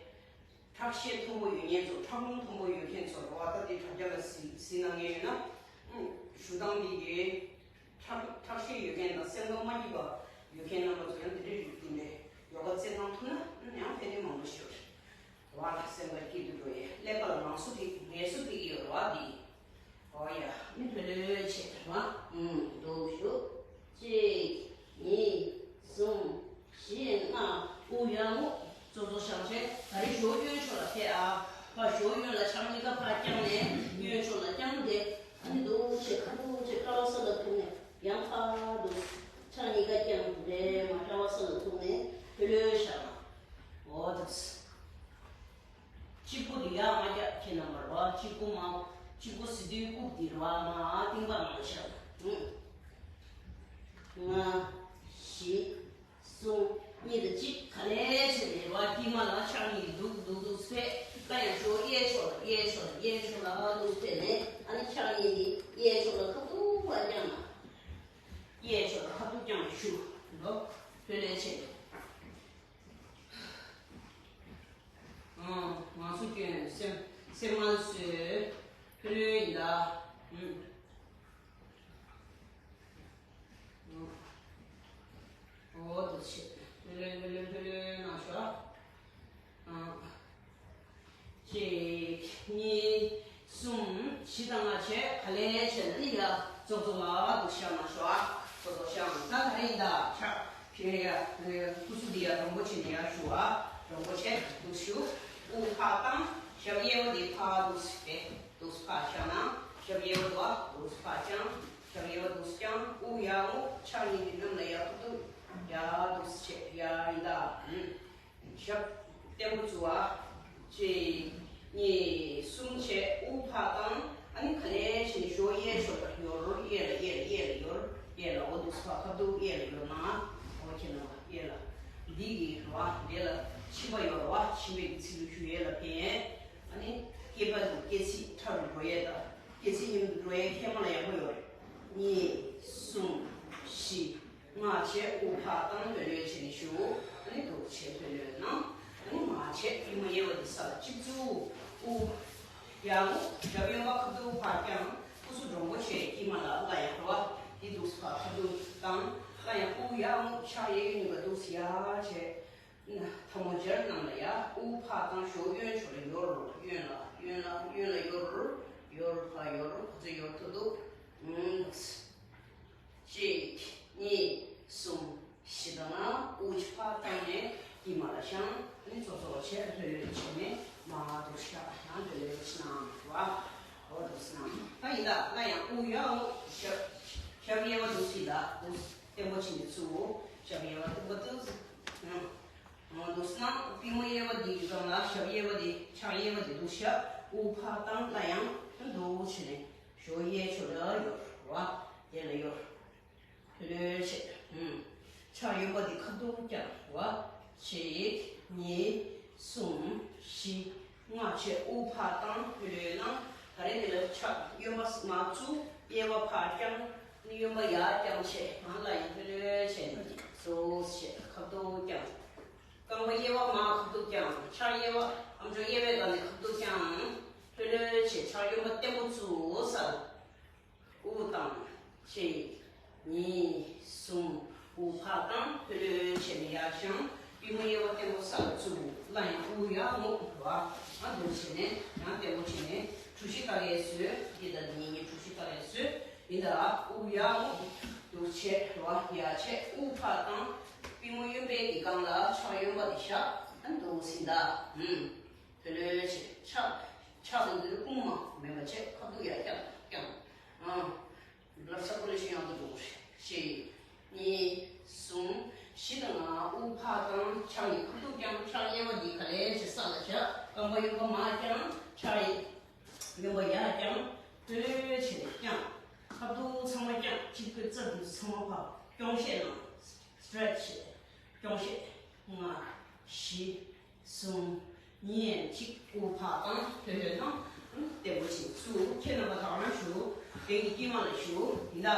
ཁྲག་ཤེད་མཐོན་པོ་ཡོད་མཁན་ཚོ། ཁྲག་རླུང་མཐོན་པོ་ཡོད་མཁན་ཚོ་རེད་བ། ད་དེ་དྲ་རྒྱ་ལ་གཟིགས་གཟིགས་གནང་མཁན་ཡོད་ན། ཨུམ། ཞུ་སྟངས་འདི་གི་ཁྲག་ཁྲག་ཤེད་ཡོད་མཁན་དང་སེམས་ཁམས་མ་སྐྱིད་པ་ཡོད་མཁན་རྣམ་པ་ཚོ་ཡང་དེ་འདྲའི་རིགས་འདི་འདྲའི་ཡོ་ག་རྩེད་གནང་ཐུབ་ན་ཡང་ཕན་ནུས་མང་པོ་ཞིག་ཡོད་རེད་བ། ལ་སེམས་པ་སྐྱིད་དུ་འགྲོ་ཡས། ཀླད་པ་ལ་ངལ་གསོ་ཐེབས་ངལ་གསོ་ཐེབས་ཀྱི་ཡོད་རེད་བ། འདི། ཨོ་ཡ། མི་ལྷོད་ལྷོད་བྱེད་རེད་བ། ཨུམ། འདུག་བཞུགས། གཅིག་གཉིས། གསུམ། བཞི། ལྔ། དབུགས་ཡར་རྔུབ། ཙོག་ཙོག་བཞག་བྱས། ད་རེས་གཞོགས་གཡོན་ཕྱོགས་ལ་ཕེབས་ཨ། ཕར་གཞོགས་གཡོན་ལ་ཕྱག་གཉིས་ཀ་ཕར་བརྐྱངས་ནས་གཡོན་ཕྱོགས་ལ་བརྐྱངས་ཏེ། ཨ་ནི་འདུག་བྱས་ཁ་ཐུག་བྱས་ཀ་བ་ས་ལ་ཐུག་ནས་ཡང་ཕར་འདུག་ཕྱག་གཉིས་ཀ་བརྐྱངས་རེད་མ། ཀ་བ་ས་ལ་ཐུག་ནས་ལྷོད་ལྷོད་བཞག་ན། འོ་འདུག་གཅིག་པོ་དེ་ཡར་མར་རྒྱབ་ཁྱེད་རྣམ་པར་བ། གཅིག་པོ་མ། གཅིག་པོ་ཟེར་དུས་རྐུབ་དེ་རེད་བ། མར་རྟིང་པ་ནང་ལ་བཞག་ཨུ། ལྔ། བཞི། གསུམ། གཉིས་དང་གཅིག་ག་ལེ་བྱས་ནས་རེད་བ། དཀྱིལ་མ་ལ་ཕྱག་གཉིས་འདུག་འདུག་འདུག་ཕེབས། ད་ཡང་གཞོགས་གཡས་ཕྱོགས་ལ་གཡས་ཕྱོགས་ལ་གཡས་ཕྱོགས་ལ་འདུག་ཕེབས་ནས། ཨ་ནི་ཕྱག་གཉིས་འདི་གཡས་ཕྱོགས་ལ་ཁ་ཐུག་ལ་བརྐྱངས་ན། གཡས་ཕྱོགས་ལ་ཁ་ཐུག་བརྐྱངས་ནས་བཞུགས་འདུག་ལྷོད་ལྷོད་བྱས་ནས། ཨང་། ང་ཚོ་སྐྱོན་སེམས་སེམས་ངལ་གསོས་ཕུ་ལུའི་ཡིན་ད། ཨུམ། ཨང་། འོ་དེ་བྱས་ཕུ་ལུ་ཕུ་ལུ་ཕུ་ལུ་ནང་ཤོག་ཨང་། གཅིག་གཉིས། གསུམ། བཞི་དང་ལྔ་བྱས་ག་ལེ་བྱས་ནས་ནི་ཡ་ཙོག་ཙོག་ལ་འདུག་བཞག་ན་ཤོག་ཨ། ཙོག་ཙོག་བཞག་ན། ད་ག་རེ་ཡིན་ད་ཆ། ཕི་ཡ་སྐུ་གཟུགས་འདི་ཡ་རོང་པོ་ཆེ་ནས་ཡར་ཞུ་ཨ། རོང་པོ་ཆེ་འདུག་ཞུ། དབུགས་ཕར་བཏང་། ཞབས་གཡས་པ་འདི་ཕར་འདུག་སེ་འདུག་སེ་ཕར་བཞག་ན། ཞབས་གཡས་པ་འདུག་ཨ། འདུག་སེ་ཕར་བརྐྱངས། ཞབས་གཡས་པ་འདུག་སེ་བརྐྱངས། དབུགས་ཡར་རྔུབ། ཕྱག་གཉིས་འདི་གནམ་ལ་ཡར་ཐུག་ཐུག་ཡར་འདུག་སེ་བྱས་ཡར་ཡིན་ད། ཨུམ། ཞབས་བརྟན་པོ་བཙུགས་ཨ། གཅིག་གཉིས། གསུམ་བྱས། དབུགས་ཕར་བཏང་། ཨ་ནི་ག་ལེ་བྱས་ནས་གཞོགས་གཡས་ཕྱོགས་ལ་ཡོར། གཡས་ལ་གཡས་ལ་གཡས་ལ་ཡོར། གཡས་ལ་འོ་འདུག་སེ་ཕར་ཁ་ཐུག་གཡས་ལ་ཡོར་ན། འོ་ཁྱེད་རྣམ་པ་གཡས་ལ། འདི་གི་རེད་བ། འདི་ལ་མཆིན་པ་ཡོད་རེད་བ། མཆིན་པའི་གི་ཚིལ་ལུ་ཞུ་ཡས་ལ་ཕན། ཨ་ནི་སྐེད་པ་གི་སྐེད་ཚིགས་ཕྲ་རུ་འགྲོ་ཡས་དང་སྐེད་ཚིགས་མཉམ་དུ་འགྲོ་ཡས་མཁལ་མ་ལ་ཡག་པོ་ཡོད་རེད། གཉིས། གསུམ། བཞི། ལྔ་བྱས། དབུགས་ཕར་བཏང་། ལྷོད་ལྷོད་བྱས་ནས་བཞུགས། ཨ་ནི་འདུག་བྱས་ལྷོད་ལྷོད་གནང་། ཨ་ནི་མར་བྱས་པུས་མོ་གཡས་པ་འདི་ས་ལ་གཅིག་བཙུགས། དབུགས་ཡར་རྔུབ། ཞབས་གཡོན་པ་ཁ་ཐུག་ཕར་བརྐྱངས། སྐུ་གཟུགས་འདྲོང་པོ་བྱས། དཀྱིལ་མ་ལ་སླར་ཡང་འགྲོ་བ་འདི་འདུག་སེ་ཕར་ཁ་ཐུག་བཏང་། སླར་ཡང་དབུགས་ཡར་རྔུབ། ཕྱག་གཡས་གཡོན་གཉིས་ཀ་འདུག་སེ་ཡར་བྱས། ཐལ་མོ་སྦྱར་གནང་ལ་ཡ། དབུགས་ཕར་བཏང་། གཞོགས་གཡོན་ཕྱོགས་ལ་ཡོར། གཡོན་ལ་གཡོན་ལ་གཡོན་ལ་ཡོར། ཡོར་ཕར་ཡོར། ག་ཚོད་ཡོར་ཐུབ་ཐུབ། ཨུམ། གཅིག་གཉིས། གསུམ། བཞི་དང་ལྔ། དབུགས་ཕར་བཏང་ནས་དཀྱིལ་མ་ལ་བཞག་ནས་ཙོག་ཙོག་བྱས་ལྷོད་ལྷོད་བྱས་ནས་མར་འདུག་བཞག་ཡང་ལྷོད་ལྷོད་བྱས་ན་བ། འོ་འདུག་སེ་ན། ད་ཡིན་ད་སླར་ཡང་དབུགས་ཡར་རྔུབ། ཞབས་ཞབས་གཡས་པ་འདུག་སེ་ལ་འདུག་བརྟན་པོ་བྱས་ནས་བཙུགས། ཞབས་གཡས་པ་བརྟན་པོ་འདུག་སེ། འོ་འདུག་སེ་ན། པུས་མོ་གཡས་པ་འདི་གི་སྒང་ལ་ཞབས་གཡས་པ་འདི་ཕྱག་གཡས་པ་འདི་འདུག་བཞག་དབུགས་ཕར་བཏང་། སླར་ཡང་འདུག་བྱས་ནས་གཞོགས་གཡས་ཕྱོགས་ལ་ཡོར་བ། དེ་ལ་ཡོད། ལྷོད་ལྷོད་བྱས། ཕྱག་གཡོན་པ་འདི་ཁ་ཐུག་བརྐྱངས་པ། གཅིག་གཉིས། གསུམ། བཞི། ལྔ་བྱས། དབུགས་ཕར་བཏང་། ལྷོད་ལྷོད་གནང་། ད་རེས་འདི་ལ་ཕྱག་གཡོན་པ་མར་བཙུགས། གཡས་པ་ཕར་བརྐྱངས། གཡོན་པ་ཡར་བརྐྱངས་བྱས། ཨ་ལ་ཡིན། ལྷོད་ལྷོད་བྱས། ཟུག་བྱས། ཁ་ཐུག་བརྐྱངས། རྐང་པ་གཡས་པ་མར་ཁ་ཐུག་བརྐྱངས། ཕྱག་གཡས་པ་ཨམ་ཅོག་གཡས་པའི་སྒང་ནས་ཁ་ཐུག་བརྐྱངས། ལྷོད་ལྷོད་བྱས། ཕྱག་གཡོན་པ་བརྟན་པོ་བཙུགས། ས་ལ། དབུགས་བཏང་། གཅིག་གཉིས། གསུམ། དབུགས་ཕར་བཏང་། ལྷོད་ལྷོད་བྱས་ནས་ཡར་བཞེངས། པུས་མོ་གཡས་པ་བརྟན་པོ་ས་ལ་བཙུགས། སླར་ཡང་དབུགས་ཡར་རྔུབ་པ། ཨ་འདུག་བྱས་ནས་ཡང་བརྟན་པོ་བྱས་ནས་གྲུ་བཞི་ཀ་ལེར་བཟོས། འདི་ལྟར་ཉིན་གཉིས་གྲུ་བཞི་ཀ་ལེར་བཟོས། ཡིན་ད། དབུགས་ཡར་རྔུབ། འདུག་བྱས་པ། ཡར་བྱས། དབུགས་ཕར་བཏང་། པུས་མོ་གཡོན་པའི་གི་སྒང་ལ་ཕྱག་གཡོན་པ་འདི་བཞག་ཨ་འདུག་ཟིན་ད། ཨུམ། ལྷོད་ལྷོད་བྱས། ཕྱག་ཕྱག་འདི་འདིར་བསྐུམ་མ་མེད་པ་བྱས། ཁ་ཐུག་ཡར་བརྐྱངས་བརྐྱངས། ཨ། Blood circulation ཡག་ཏུ་འགྲོ་གི་རེད། གཅིག་གཉིས། གསུམ། བཞི་དང་ལྔ། དབུགས་ཕར་བཏང་། ཕྱག་གཉིས་ཁ་ཐུག་བརྐྱངས། ཕྱག་གཡས་པ་འདི་ག་ལེར་བྱས་ས་ལ་བཞག་རྐང་པ་གཡོན་པ་མར་བརྐྱངས། ཕྱག་གཡོན་པ་ཡར་བརྐྱངས། ལྷོད་ལྷོད་བྱས་བརྐྱངས། ཁ་ཐུག་ཚང་མ་བརྐྱངས། སྤྱི་ཁོག་རྩ་འདི་ཚང་མ་ཕར་རྐྱོང་བཤེད་གནང་། སི་ཊེ་ཆི་བྱས། རྐྱོང་བཤེད། ལྔ། བཞི། གསུམ། གཉིས། གཅིག་དབུགས་ཕར་བཏང་། ལྷོད་ལྷོད་གནང་། བརྟན་པོ་བྱས་བཙུགས། ཁྱེད་རྣམ་པ་ད་ག་རང་བཞུགས། སྟེང་གི་དཀྱིལ་མ་ལ་བཞུགས། ཡིན་ད།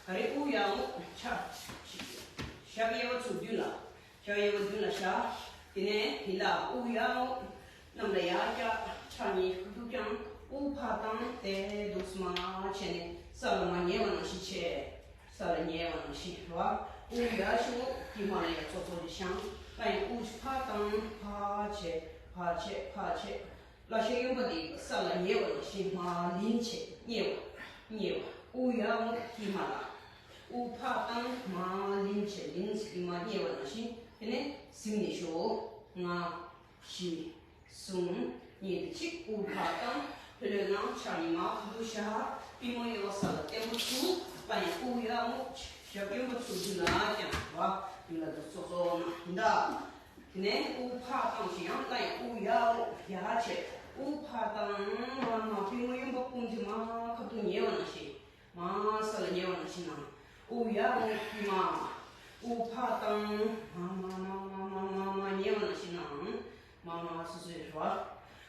ག་རེ། དབུགས་ཡར་རྔུབ། ཕྱག་ཞབས་གཡས་པ་ཚུར་མདུན་ལ། ཕྱག་གཡས་པ་མདུན་ལ་བཞག་དེ་ནས་ཡིན་ད། དབུགས་ཡར་རྔུབ། གནམ་ལ་ཡར་བཀྱག་ཕྱག་གཉིས་ཁ་ཐུག་བརྐྱངས། དབུགས་ཕར་བཏང་། དེ་འདུག་སེ་མར་བྱས་ནས་ས་ལ་མར་ཉལ་བ་ནང་བཞིན་བྱས། ས་ལ་ཉལ་བ་ནང་བཞིན་རེད་བ། དབུགས་ཡར་ཞུ། དཀྱིལ་མ་ལ་ཡར་ཙོག་ཙོག་ཅིག་བཞེངས། སླར་ཡང་དབུགས་ཕར་བཏང་། ཕར་བྱས། ཕར་བྱས། ཕར་བྱས། ལག་ཤེས་གཡོན་པ་དེ་ས་ལ་ཉལ་བ་ནང་བཞིན་མར་ལིང་བྱས། མཉེ་བ། མཉེ་བ། དབུགས་ཡར་རྔུབ། དཀྱིལ་མ་ལ། དབུགས་ཕར་བཏང་། མར་ལིང་བྱས། ལིང་བྱས། དཀྱིལ་མ་མཉེ་བ་ནང་བཞིན། དེ་ནས་གཟིམ་ནས་བཞུགས། ལྔ། བཞི། གསུམ། གཉིས། དེ་གཅིག་དབུགས་ཕར་བཏང་། ལྷོད་ལྷོད་གནང་། ཕྱག་གཉིས་མར་ཁ་ཐུག་བཞག་པུས་མོ་གཡས་པ་ས་ལ་བརྟན་པོ་བཙུགས། སླར་ཡང་དབུགས་ཡར་རྔུབ། ཞབས་གཡོན་པ་ཚུར་མདུན་ལ་བརྐྱངས་པ། མདུན་ལ་འདུག་ཙོག་ཙོག་གནང་། ཡིན་ད། དེ་ནས་དབུགས་ཕར་བཏང་ཞིང་། ཡང་སླར་ཡང་དབུགས་ཡར་རྔུབ། ཡར་བྱས། དབུགས་ཕར་བཏང་། མར་མར། པུས་མོ་གཡོན་པ་བསྐུམ་སྟེ་མར་ཁ་ཐུག་ཉལ་བ་ནང་བཞིན། མར་ས་ལ་ཉལ་བ་ནང་བཞིན་གནང་། དབུགས་ཡར་རྔུབ། དཀྱིལ་མ། དབུགས་ཕར་བཏང་། མར་མར་མར་མར་མར་མར་མར་ཉལ་བ་ནང་བཞིན་གནང་། མར་མར་སོ་སོའི་རེད་བ།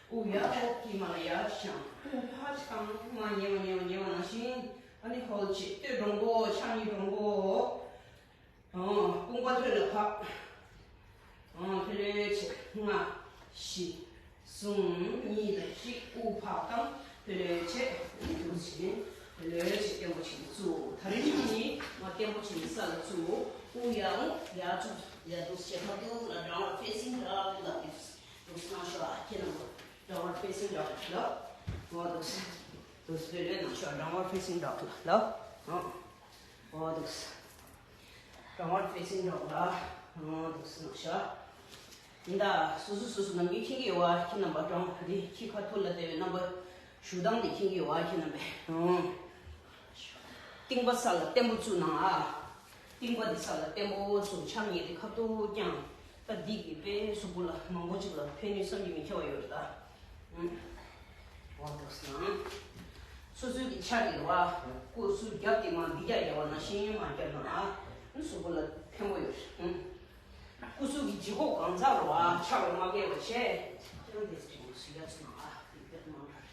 དབུགས་ཡར་རྔུབ། དཀྱིལ་མ་ལ་ཡར་བཞེངས། དབུགས་ཕར་བཏང་། མར་ཉལ་བ་ཉལ་བ་ཉལ་བ་ནང་བཞིན། ཨ་ནི་ཧོལ་བྱེད། སྟོད་འདྲོང་པོ། ཕྱག་གཉིས་འདྲོང་པོ། ཨོ། དཔུང་པ་ཐོད་ལ་བབས། ཨོ། ལྷོད་ལྷོད་བྱས། ལྔ། བཞི། གསུམ། གཉིས་དང་གཅིག་དབུགས་ཕར་བཏང་། ལྷོད་ལྷོད་བྱས། འདུག་སེ་བྱས། ལྷོད་ལྷོད་བྱས། བརྟན་པོ་བྱས་ནས་བཙུགས། ད་རིང་གཉིད་མ་བརྟན་པོ་བྱས་ནས་ས་ལ་བཙུགས། དབུགས་ཡར་རྔུབ། ཡར་བཙུགས། ཡར་འདུག་སེ་བྱས། ཁ་ཐུག་ལ་downward facing dog ལ་འདུག་སེ་གནང་ཤོག་ཨ། ཁྱེད་རྣམས་downward facing dog ལ། ཨོ། འདུག་སེ། འདུག་སེ་ལྷོད་ལྷོད་གནང་ཤོག downward facing dog ལ། ཨོ། ཨོ། འདུག་སེ། downward facing dog ལ། ཨོ། འདུག་སེ་གནང་ཤོག་ཡིན་ད། སོ་སོ་སོ་སོ་ནམ་རྒྱུན་མཁྱེན་གྱི་ཡོད་པ། ཁྱེད་རྣམ་པ་སྒྲུང་འདི་ཁྱི་ཁ་ཐུག་ལ་བལྟས་པའི་རྣམ་པ་བཞུགས་སྟངས་འདི་མཁྱེན་གྱི་ཡོད་པ། ཁྱེད་རྣམ་པས། ཨོ། རྟིང་པ་ས་ལ་བརྟན་པོ་བཙུགས་གནང་ཨ། རྟིང་པ་འདི་ས་ལ་བརྟན་པོ་བཙུགས། ཕྱག་གཉིས་འདི་ཁ་ཐུག་བརྐྱངས། ད་འདི་གིས་དཔེ་གཟུགས་པོ་ལ་མང་པོ་ཅིག་ལ་ཕན་ནུས་བསམ་གྱིས་མི་ཁྱབ་པ་ཡོད་རེད་ད། ཨུམ། འོ་འདུག་སེ་གནང་། སོ་སོའི་གི་ཕྱག་གཉིས་རེད་བ། སྐུ་གཟུགས་རྒྱབ་དེ་མར་འདི་རྒྱབ་རྒྱབ་པ་ནང་བཞིན་མར་རྒྱབ་གནང་ཨ། གཟུགས་པོ་ལ་ཕན་པོ་ཡོད་རེད། ཨུམ། སྐུ་གཟུགས་ཀྱི་ལྗིད་ཁོག་གང་ཚ་རུ་བ་ཆག་རུ་མ་བསྐྱེད་པ་བྱས། ཁྱེད་རང་དེ་ཚོ་ཡག་ཚུལ་ནང་ཨ། དེ་དཔེ་མང་དྲགས་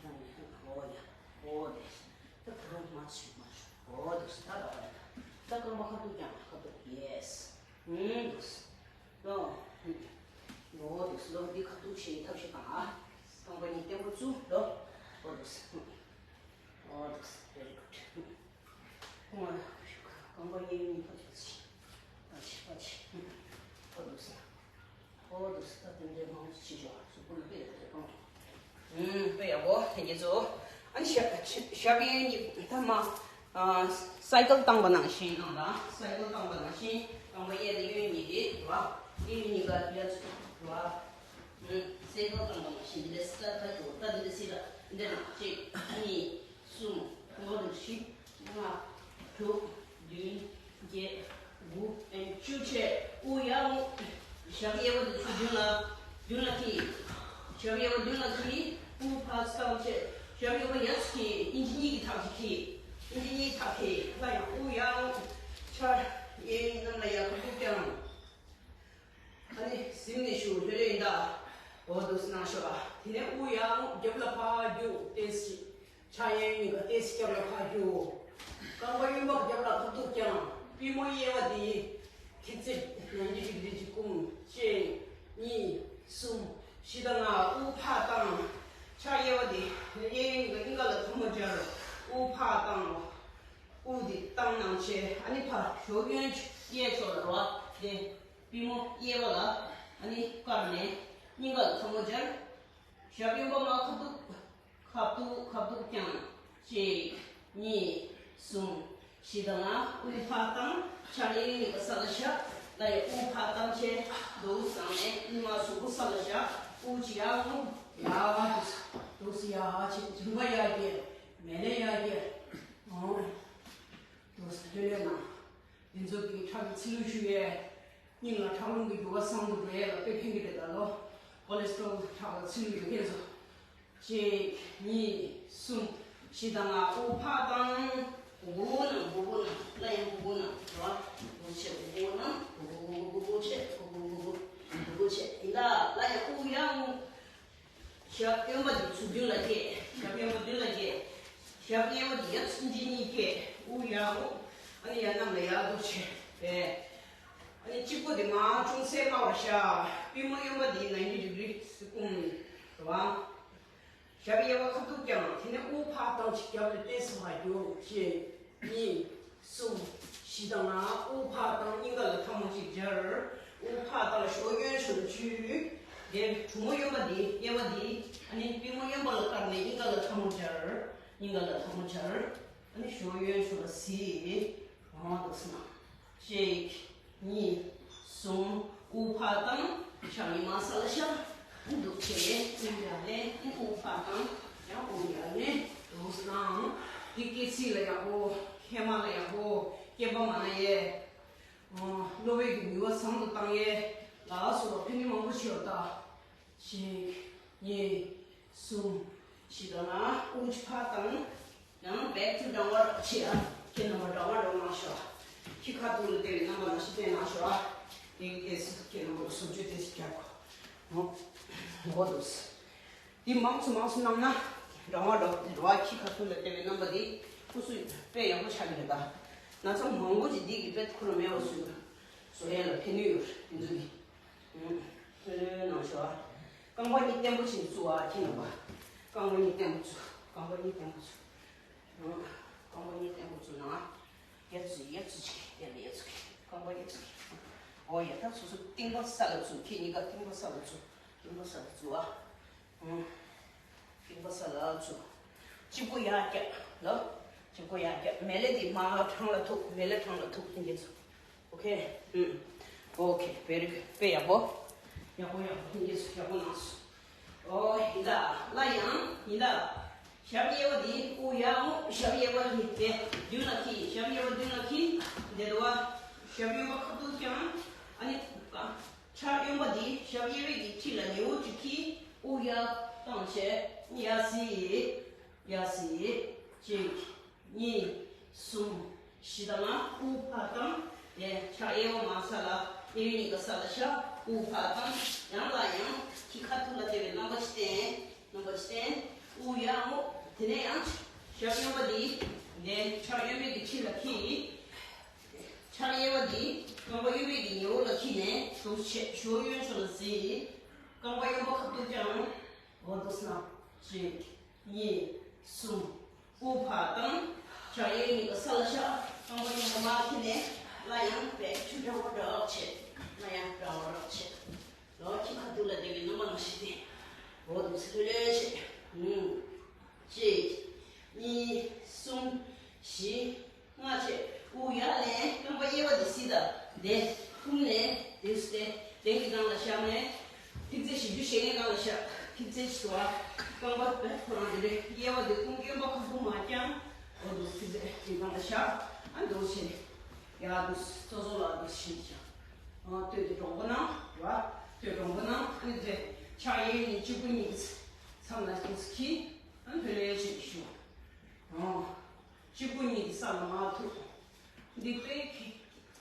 རེད། ཁྱེད་རང་ཡག་ཨོ་ཡ། ཨོ་དེ། ད་ཁོ་རང་མ་ཚུད་མ་ཚུད། ཨོ་དེ་ད་ད་ད་རྐང་པ་ཁ་ཐུག་ཀྱང་ཁ་ཐུག་ཡེས། ཨུམ། ལོ། ལོ་དུས་ལོ་འདི་ཁ་ཐུག་ཤེས་ཐབས་ཤེས་དང་། རྐང་པ་གཉིས་བརྟན་པོ་བཙུགས་ལོ། ཨོ་དུས། ཨོ་དུས། Very good. ཁོང་ལ་རྐང་པ་གཡས་གཡོན་གཉིས་ཕར་ཕྱོགས་ཕྱི། ཕར་ཕྱི་ཕར་ཕྱི། ཨོ་དུས། ཨོ་དུས། ད་དེ་འདྲའི་མང་ཆེ་ཆོག་གཟུགས་པོ་ལ་དཔེ་ཡག་པོ་རེད་གང་། ཨུམ། དཔེ་ཡག་པོ་དེ་གྱིས་ཚོ། ཨ་ནི་ཞབས་ཞབས་གཡས་གཉིས་ཐ་མ། ཨ། སའི་ཀལ་བཏང་པ་ནང་བཞིན་གནང་དང་། སའི་ཀལ་བཏང་པ་ནང་བཞིན། རྐང་པ་གཡས་དང་གཡོན་གཉིས་དེ་རེད་བ། གཡས་གཡོན་གཉིས་ཀ་ཡར་ཚུར་རེད་བ། ཨུམ། སའི་ཀལ་བཏང་པ་ནང་བཞིན་དེ་འདྲ་སི་ཀ་ཁ་ཡོད་ད་དེ་འདྲ་སི་ཀ་འདི་ནང་གཅིག་གཉིས། གསུམ། ལྔ་དང་བཞི། ལྔ། དྲུག་བདུན། བརྒྱད། དགུ། ཨེན་བཅུ་བྱས། དབུགས་ཡར་རྔུབ། ཞབས་གཡས་པ་དེ་ཚུར་མདུན་ལ། མདུན་ལ་འཁྱེར། ཞབས་གཡས་པ་མདུན་ལ་འཁྱེར། དབུགས་ཕར་བཏང་བྱས། ཞབས་གཡོན་པ་ཡར་ཚུར་འཁྱེར། ཨིན་ཅི་གཉིས་ཀྱི་ཐག་གཅིག་འཁྱེར། འདི་གཉིས་ཐག་གི་ལ་ཡང་དབུ་ཡང་ཕྱར་གཡས་གཡོན་གཉིས་གནམ་ལ་ཡར་ཁ་ཐུག་ཀྱང་། ཨ་ནི་གཟིམ་ནས་བཞུགས་ལྷོད་ལྷོད་ཡིན་ད། འོ་འདུག་སེ་གནང་ཤོག་དེ་ནས་དབུ་ཡང་རྒྱབ་ལ་ཕར་རྒྱུག་ཏོག་ཙམ། ཕྱག་གཡས་གཡོན་གཉིས་ཀ་ཏོག་ཙམ་རྒྱབ་ལ་ཕར་རྒྱུག་རྐང་པ་གཡོན་པ་རྒྱབ་ལ་ཁ་ཐུག་ཀྱང་པུས་མོ་གཡས་པ་འདི་ཐིག་ཚད་ནན་གྱི་རིགས་རིགས་ཀྱི་ཀུན། གཅིག་གཉིས། གསུམ། བཞི་དང་ལྔ། དབུ་ཕར་བཏང་། ཕྱག་གཡས་པ་འདི་གཡས་གཡོན་གཉིས་ཀ་སྙིང་ག་ལ་ཐལ་མོ་སྦྱར། དབུ་ཕར་བཏང་། དབུ་འདི་བཏང་གནང་བྱས་ཨ་ནི་ཕར་གཞོགས་གཡོན་གཡས་ཕྱོགས་ལ་རོ་བ་དེ། པུས་མོ་གཡས་པ་ལ་ཨ་ནི་བཀར་ནས་སྙིང་ག་ལ་ཐལ་མོ་སྦྱར། ཞབས་གཡོན་པ་མར་ཁ་ཐུག་ཁ་ཐུག་ཁ་ཐུག་ཀྱང་། གཅིག་གཉིས། གསུམ། བཞི་དང་ལྔ། དབུ་ཕར་བཏང་། ཕྱག་གཡས་གཉིས་ཀ་ས་ལ་བཞག་ལ་ཡ་དབུ་ཕར་བཏང་བྱས་འདུག་སེ་བཟུང་ནས་གཉིས་མ་གཟུགས་པོ་ས་ལ་བཞག་དབུགས་ཅིག་ཡར་འོང་། ཡར་འདུག་སེ་འདུག་སེ་ཡར་བྱས་མཇིང་པ་ཡར་བསྐྱེད། མལ་ལེ་ཡར་བསྐྱེད། འོང་། འདུག་སེ་ལྷོད་ལྷོད་གནང་། འདི་ཚོ་གི་ཁྲག་གི་ཚིལ་ལུ་ཞུ་ཡས། སྙིང་ལ་ཁྲག་རླུང་གི་རྒྱུ་བ་སངས་དུ་འགྲོ་ཡས་ལ་དཔེ་ཕན་གྱི་རེད་ད་ལོ། ཀོ་ལེ་སི་ཊོ་རོལ་ཁྲག་ལ་ཚིལ་ལུ་ཡོད་མཁན་ཚོ། གཅིག་གཉིས། གསུམ། བཞི་དང་ལྔ། དབུ་ཕར་བཏང་། སྒུར་སྒུར་གནང་། སྒུར་སྒུར་གནང་། སླར་ཡང་སྒུར་སྒུར་གནང་། རེད་བ། སྒུར་བྱས་སྒུར་སྒུར་གནང་། སྒུར་སྒུར་སྒུར་སྒུར་བྱས། སྒུར་སྒུར་སྒུར་སྒུར་སྒུར་བྱས། ཡིན་ད་སླར་ཡང་དབུགས་ཡར་འོང་། ཞབས་གཡོན་པ་འདི་ཚུར་མདུན་ལ་བསྐྱེད། ཞབས་གཡོན་པ་མདུན་ལ་བསྐྱེད། ཞབས་གཡས་པ་འདི་ཡར་ཚུར་མདུན་གཉིས་བསྐྱེད། དབུགས་ཡར་འོང་། ཨ་ནི་ཡར་གནམ་ལ་ཡར་འདུག་བྱས་པས། ཨ་ནི་གཅིག་པོ་འདི་མར་ཅུང་ཟད་དམའ་བར་བཞག་པུས་མོ་གཡོན་པ་འདི་ནང་གི་རིག་རིག་སེ་བསྐུམ། རེད་བ། ཞབས་གཡས་པ་ཁ་ཐུག་ཀྱང་། དེ་ནས་དབུགས་ཕར་བཏང་། ཅིག་རྒྱབ་ལ་ཏོག་ཙམ་ཕར་རྒྱུག་གཅིག་གཉིས། གསུམ། བཞི་དང་ལྔ། དབུགས་ཕར་བཏང་། སྙིང་ག་ལ་ཐལ་མོ་གཅིག་སྦྱར། དབུགས་ཕར་བཏང་། གཞོགས་གཡོན་ཕྱོགས་ལ་འཇུས། དེ་གྲུ་མོ་གཡོན་པ་འདི་གཡས་པ་འདི་ཨ་ནི་པུས་མོ་གཡོན་པ་ལ་བཀར་ནས་སྙིང་ག་ལ་ཐལ་མོ་སྦྱར། སྙིང་ག་ལ་ཐལ་མོ་སྦྱར། ཨ་ནི་གཞོགས་གཡོན་ཕྱོགས་ལ་གཟིགས། འོང་འདུག་སེ་གནང་། གཅིག་གཉིས། གསུམ། དབུགས་ཕར་བཏང་། ཕྱག་གཉིས་མར་ས་ལ་བཞག་འདུག་བྱས། དབུགས་ཡར་ལེན། དབུགས་ཕར་བཏང་། ཡང་དབུགས་ཡར་ལེན། འདུག་སེ་གནང་། འདི་སྐེ་ཚིགས་ལ་ཡག་པོ། མཁལ་མ་ལ་ཡག་པོ། སྐེད་པ་མ་ན་ཡས། གློ་བའི་གི་ནུས་པ་བཟང་དུ་བཏང་ཡས་ལ་སོགས་པ་ཕན་ནུས་མང་པོ་ཆེ་བ་ལྟ། གཅིག་གཉིས། གསུམ། བཞི་དང་ལྔ། དབུགས་ཕར་བཏང་། ཡང་back to downward dog བྱེད་ཨ། ཁྱེད་རྣམ་པ་downward dog གནང་ཤོག་ཁྱི་ཁ་ཐུག་ལ་བལྟས་པའི་རྣམ་པ་ནང་བཞིན་བལྟས་གནང་ཤོག་ཨ། དེ་གི་ཏོག་ཙམ་ཁྱེད་རྣམ་པ་ལ་བཟོ་བཅོས་ཏོག་ཙམ་རྒྱག་གོ་འོ་འདུག་འདི་མང་ཙམ་མང་ཙམ་གནང་ན། downward dog དེ་རེད་བ། ཁྱི་ཁ་ཐུག་ལ་བལྟས་པའི་རྣམ་པ་འདི་ཁུ་སུ་དཔེ་ཡག་པོ་ཆགས་ཀྱི་རེད་ད། ན་ཚ་མང་པོ་ཅིག་འདི་གི་དཔེ་ཁུ་རུ་མེད་པ་བཟོས་བཟོ་ཡས་ལ་ཕན་ནུས་ཡོད་རེད་འདི་ཚོ་གི་ལྷོད་ལྷོད་གནང་ཤོག་ཨ། རྐང་པ་གཉིས་བརྟན་པོ་བྱས་བཙུགས་ཨ། ཁྱེད་རྣམ་པ། རྐང་པ་གཉིས་བརྟན་པོ་བཙུགས། རྐང་པ་གཉིས་བརྟན་པོ་བཙུགས། རྐང་པ་གཉིས་བརྟན་པོ་བཙུགས་ན། ཡར་བཙུགས་ཡར་བཙུགས་ཅིག་ཡར་ལ་ཡར་བཙུགས། རྐང་པ་ཡར་བཙུགས། འོ་ཡ། ད་སོ་སོ་རྟིང་པ་ས་ལ་བཙུགས། ཁྱེད་གཉིས་ཀ་རྟིང་པ་ས་ལ་བཙུགས། རྟིང་པ་ས་ལ་བཙུགས་ཨ། རྟིང་པ་ས་ལ་བཙུགས། གཅིག་པོ་ཡར་བཀྱག་ལ། གཅིག་པོ་ཡར་བཀྱག་མལ་ལེ་འདི་མར་བྲང་ལ་ཐུག་མལ་ལེ་བྲང་ལ་ཐུག་ལྷན་རྒྱས་ཚོ། ཨོ་ཁེ། ཨུམ། ཨོ་ཁེ། very good. དཔེ་ཡག་པོ། ཡག་པོ་ཡག་པོ། ལྷན་རྒྱས་ཚོ་ཡག་པོ་གནང་སོང་། ཨོ་ཡིན་ད། སླར་ཡང་ཡིན་ད། ཞབས་གཡས་པ་འདི་དབུགས་ཡར་འོང་། ཞབས་གཡས་པ་འདི་དེ་མདུན་ལ་འཁྱེར། ཞབས་གཡས་པ་མདུན་ལ་འཁྱེར། དེ་འདུག་བ། ཞབས་གཡོན་པ་ཁ་ཐུག་བརྐྱང་། ཨ་ནི། ཕྱག་གཡོན་པ་འདི་ཞབས་གཡས་པའི་གི་འཁྲིས་ལ་ཉེ་བོ་ཅིག་འཁྱེར། དབུགས་ཡར་བཏང་བྱས་ཡར་གཟིགས། ཡར་གཟིགས། གཅིག་གཉིས། གསུམ། བཞི་དང་ལྔ། དབུགས་ཕར་བཏང་། དེ་ཕྱག་གཡས་པ་མར་ས་ལ། གཡས་གཡོན་གཉིས་ཀ་ས་ལ་བཞག་དབུགས་ཕར་བཏང་། ཡང་ལ་ཡང་ཁྱི་ཁ་ཐུག་ལ་བལྟས་པའི་རྣམ་པ་ཅིག་བསྟན། རྣམ་པ་ཅིག་བསྟན། དབུགས་ཡར་འོང་། དེ་ནས་ཡང་ཞབས་གཡོན་པ་འདི་དེ་ཕྱག་གཡོན་པའི་གི་འཁྲིས་ལ་འཁྱེར། ཕྱག་གཡས་པ་འདི་རྐང་པ་གཡོན་པའི་གི་ཉེ་བོ་ལ་འཁྱེར་ནས་འདུག་བྱས་གཞོགས་གཡོན་ཕྱོགས་ལ་གཟིགས། རྐང་པ་གཡོན་པ་ཁ་ཐུག་བརྐྱང་། འོ་འདུག་སེ་གནང་། གཅིག་གཉིས། གསུམ། དབུགས་ཕར་བཏང་། ཕྱག་གཡས་གཉིས་ཀ་ས་ལ་བཞག་རྐང་པ་གཡོན་པ་མར་འཁྱེར་ནས་སླར་ཡང་back to downward dog བྱས། སླར་ཡང་downward dog བྱས། ལོག་ཁྱི་ཁ་ཐུག་ལ་བལྟས་པའི་རྣམ་པ་ནང་བཞིན་ཏེ། འོ་འདུག་སེ་ལྷོད་ལྷོད་བྱས། ཨུམ། གཅིག་གཉིས། གསུམ། བཞི། ལྔ་བྱས། དབུགས་ཡར་ལེན། རྐང་པ་གཡས་པ་འདི་སྲིད་ད། བསྡད། བསྐུམ་ནས་འདུག་སེ་སྟེང་གི་སྒང་ལ་བཞག་ནས། ཐིག་ཚད་བཞི་བཅུ་ཞེ་ལྔའི་སྒང་ལ་བཞག་ཐིག་ཚད་ཅིག་འདུག་ཨ། རྐང་པ་བས་ཁོ་རང་འདི་རེད། གཡས་པ་འདི་བསྐུམ། གཡོན་པ་ཁ་ཐུག་མ་བརྐྱང་། འོ་འདུག་སེ་ཐིག་ཚད་འདི་སྒང་ལ་བཞག་ཨ་འདུག་བྱས། ཡར་འདུག་སེ་ཙོག་ཙོག་ལ་འདུག་སེ་བཞག་ཨ་སྟོད་དེ་དྲོང་པོ་གནང་། རེད་བ། སྟོད་དྲོང་པོ་གནང་། ཨ་ནི་དེ་ཕྱག་གཡས་གཡོན་གཅིག་པུ་གཉིས་མཚམས་ལ་འདུག་སེ་འཁྱེར། ཨ་ནི་ལྷོད་ལྷོད་བྱས་བཞུགས། ཨོ། གཅིག་པུ་གཉིས་ཀྱི་ས་ལ་མར་ཐུག་འདི་དཔེ་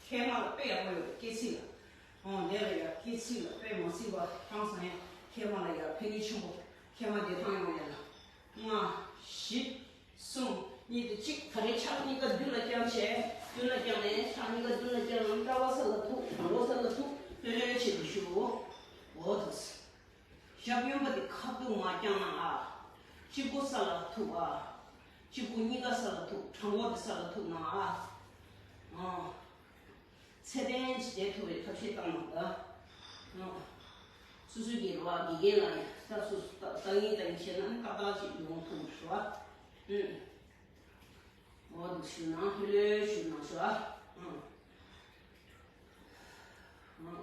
མཁལ་མ་ལ་དཔེ་ཡག་པོ་ཡོད། སྐེ་ཚིགས་ལ། ཨོ་དེ་ལ་ཡ་སྐེ་ཚིགས་ལ་དཔེ་མ་སྲིད་པ་ཧང་སང་ཡ། མཁལ་མ་ལ་ཡ་ཕན་ནུས་ཆེན་པོ། མཁལ་མ་བདེ་ཐང་ཡོང་ཡ་ལ། ལྔ། བཞི། གསུམ། གཉིས་དེ་གཅིག་ག་རེ་ཕྱག་གཉིས་ཀ་མདུན་ལ་བརྐྱངས་བྱས། མདུན་ལ་བརྐྱངས་ནས་ཕྱག་གཉིས་ཀ་མདུན་ལ་བརྐྱངས་ནས་རྩ་བ་ས་ལ་ཐུག་གྲང་མོ་ས་ལ་ཐུག་ལྷོད་ལྷོད་བྱས་ཏེ་བཞུགས། འོ་ཐུགས། ཞབས་གཡོན་པ་དེ་ཁ་ཐུག་མ་བརྐྱངས་ན་ཨ། གཅིག་པུ་ས་ལ་ཐུག་ཨ། གཅིག་པུ་གཉིས་ཀ་ས་ལ་ཐུག་གྲང་མོ་དེ་ས་ལ་ཐུག་ན་ཨ། ཨ། ཚད་ལྡན་གྱི་བསྡད་ཐུབ་པའི་ཐབས་ཤེས་བཏང་ན་ད། ཨ། སོ་སོའི་གི་རོ་ཨ་དགེ་རྒན་ལ་ཡང་ད་སོ་སོ་ད་ལྟ་ངན་ལྟ་ངན་བྱས་ན་ཏག་ཏག་ཅིག་ཡོང་ཐུབ་རོ་ཨ། ཨུ། འོ་འདུག་ཞུ་ན་ལྷོད་ལྷོད་ཞུ་ན་ཞུ་ཨ། ཨུ། ཨུ།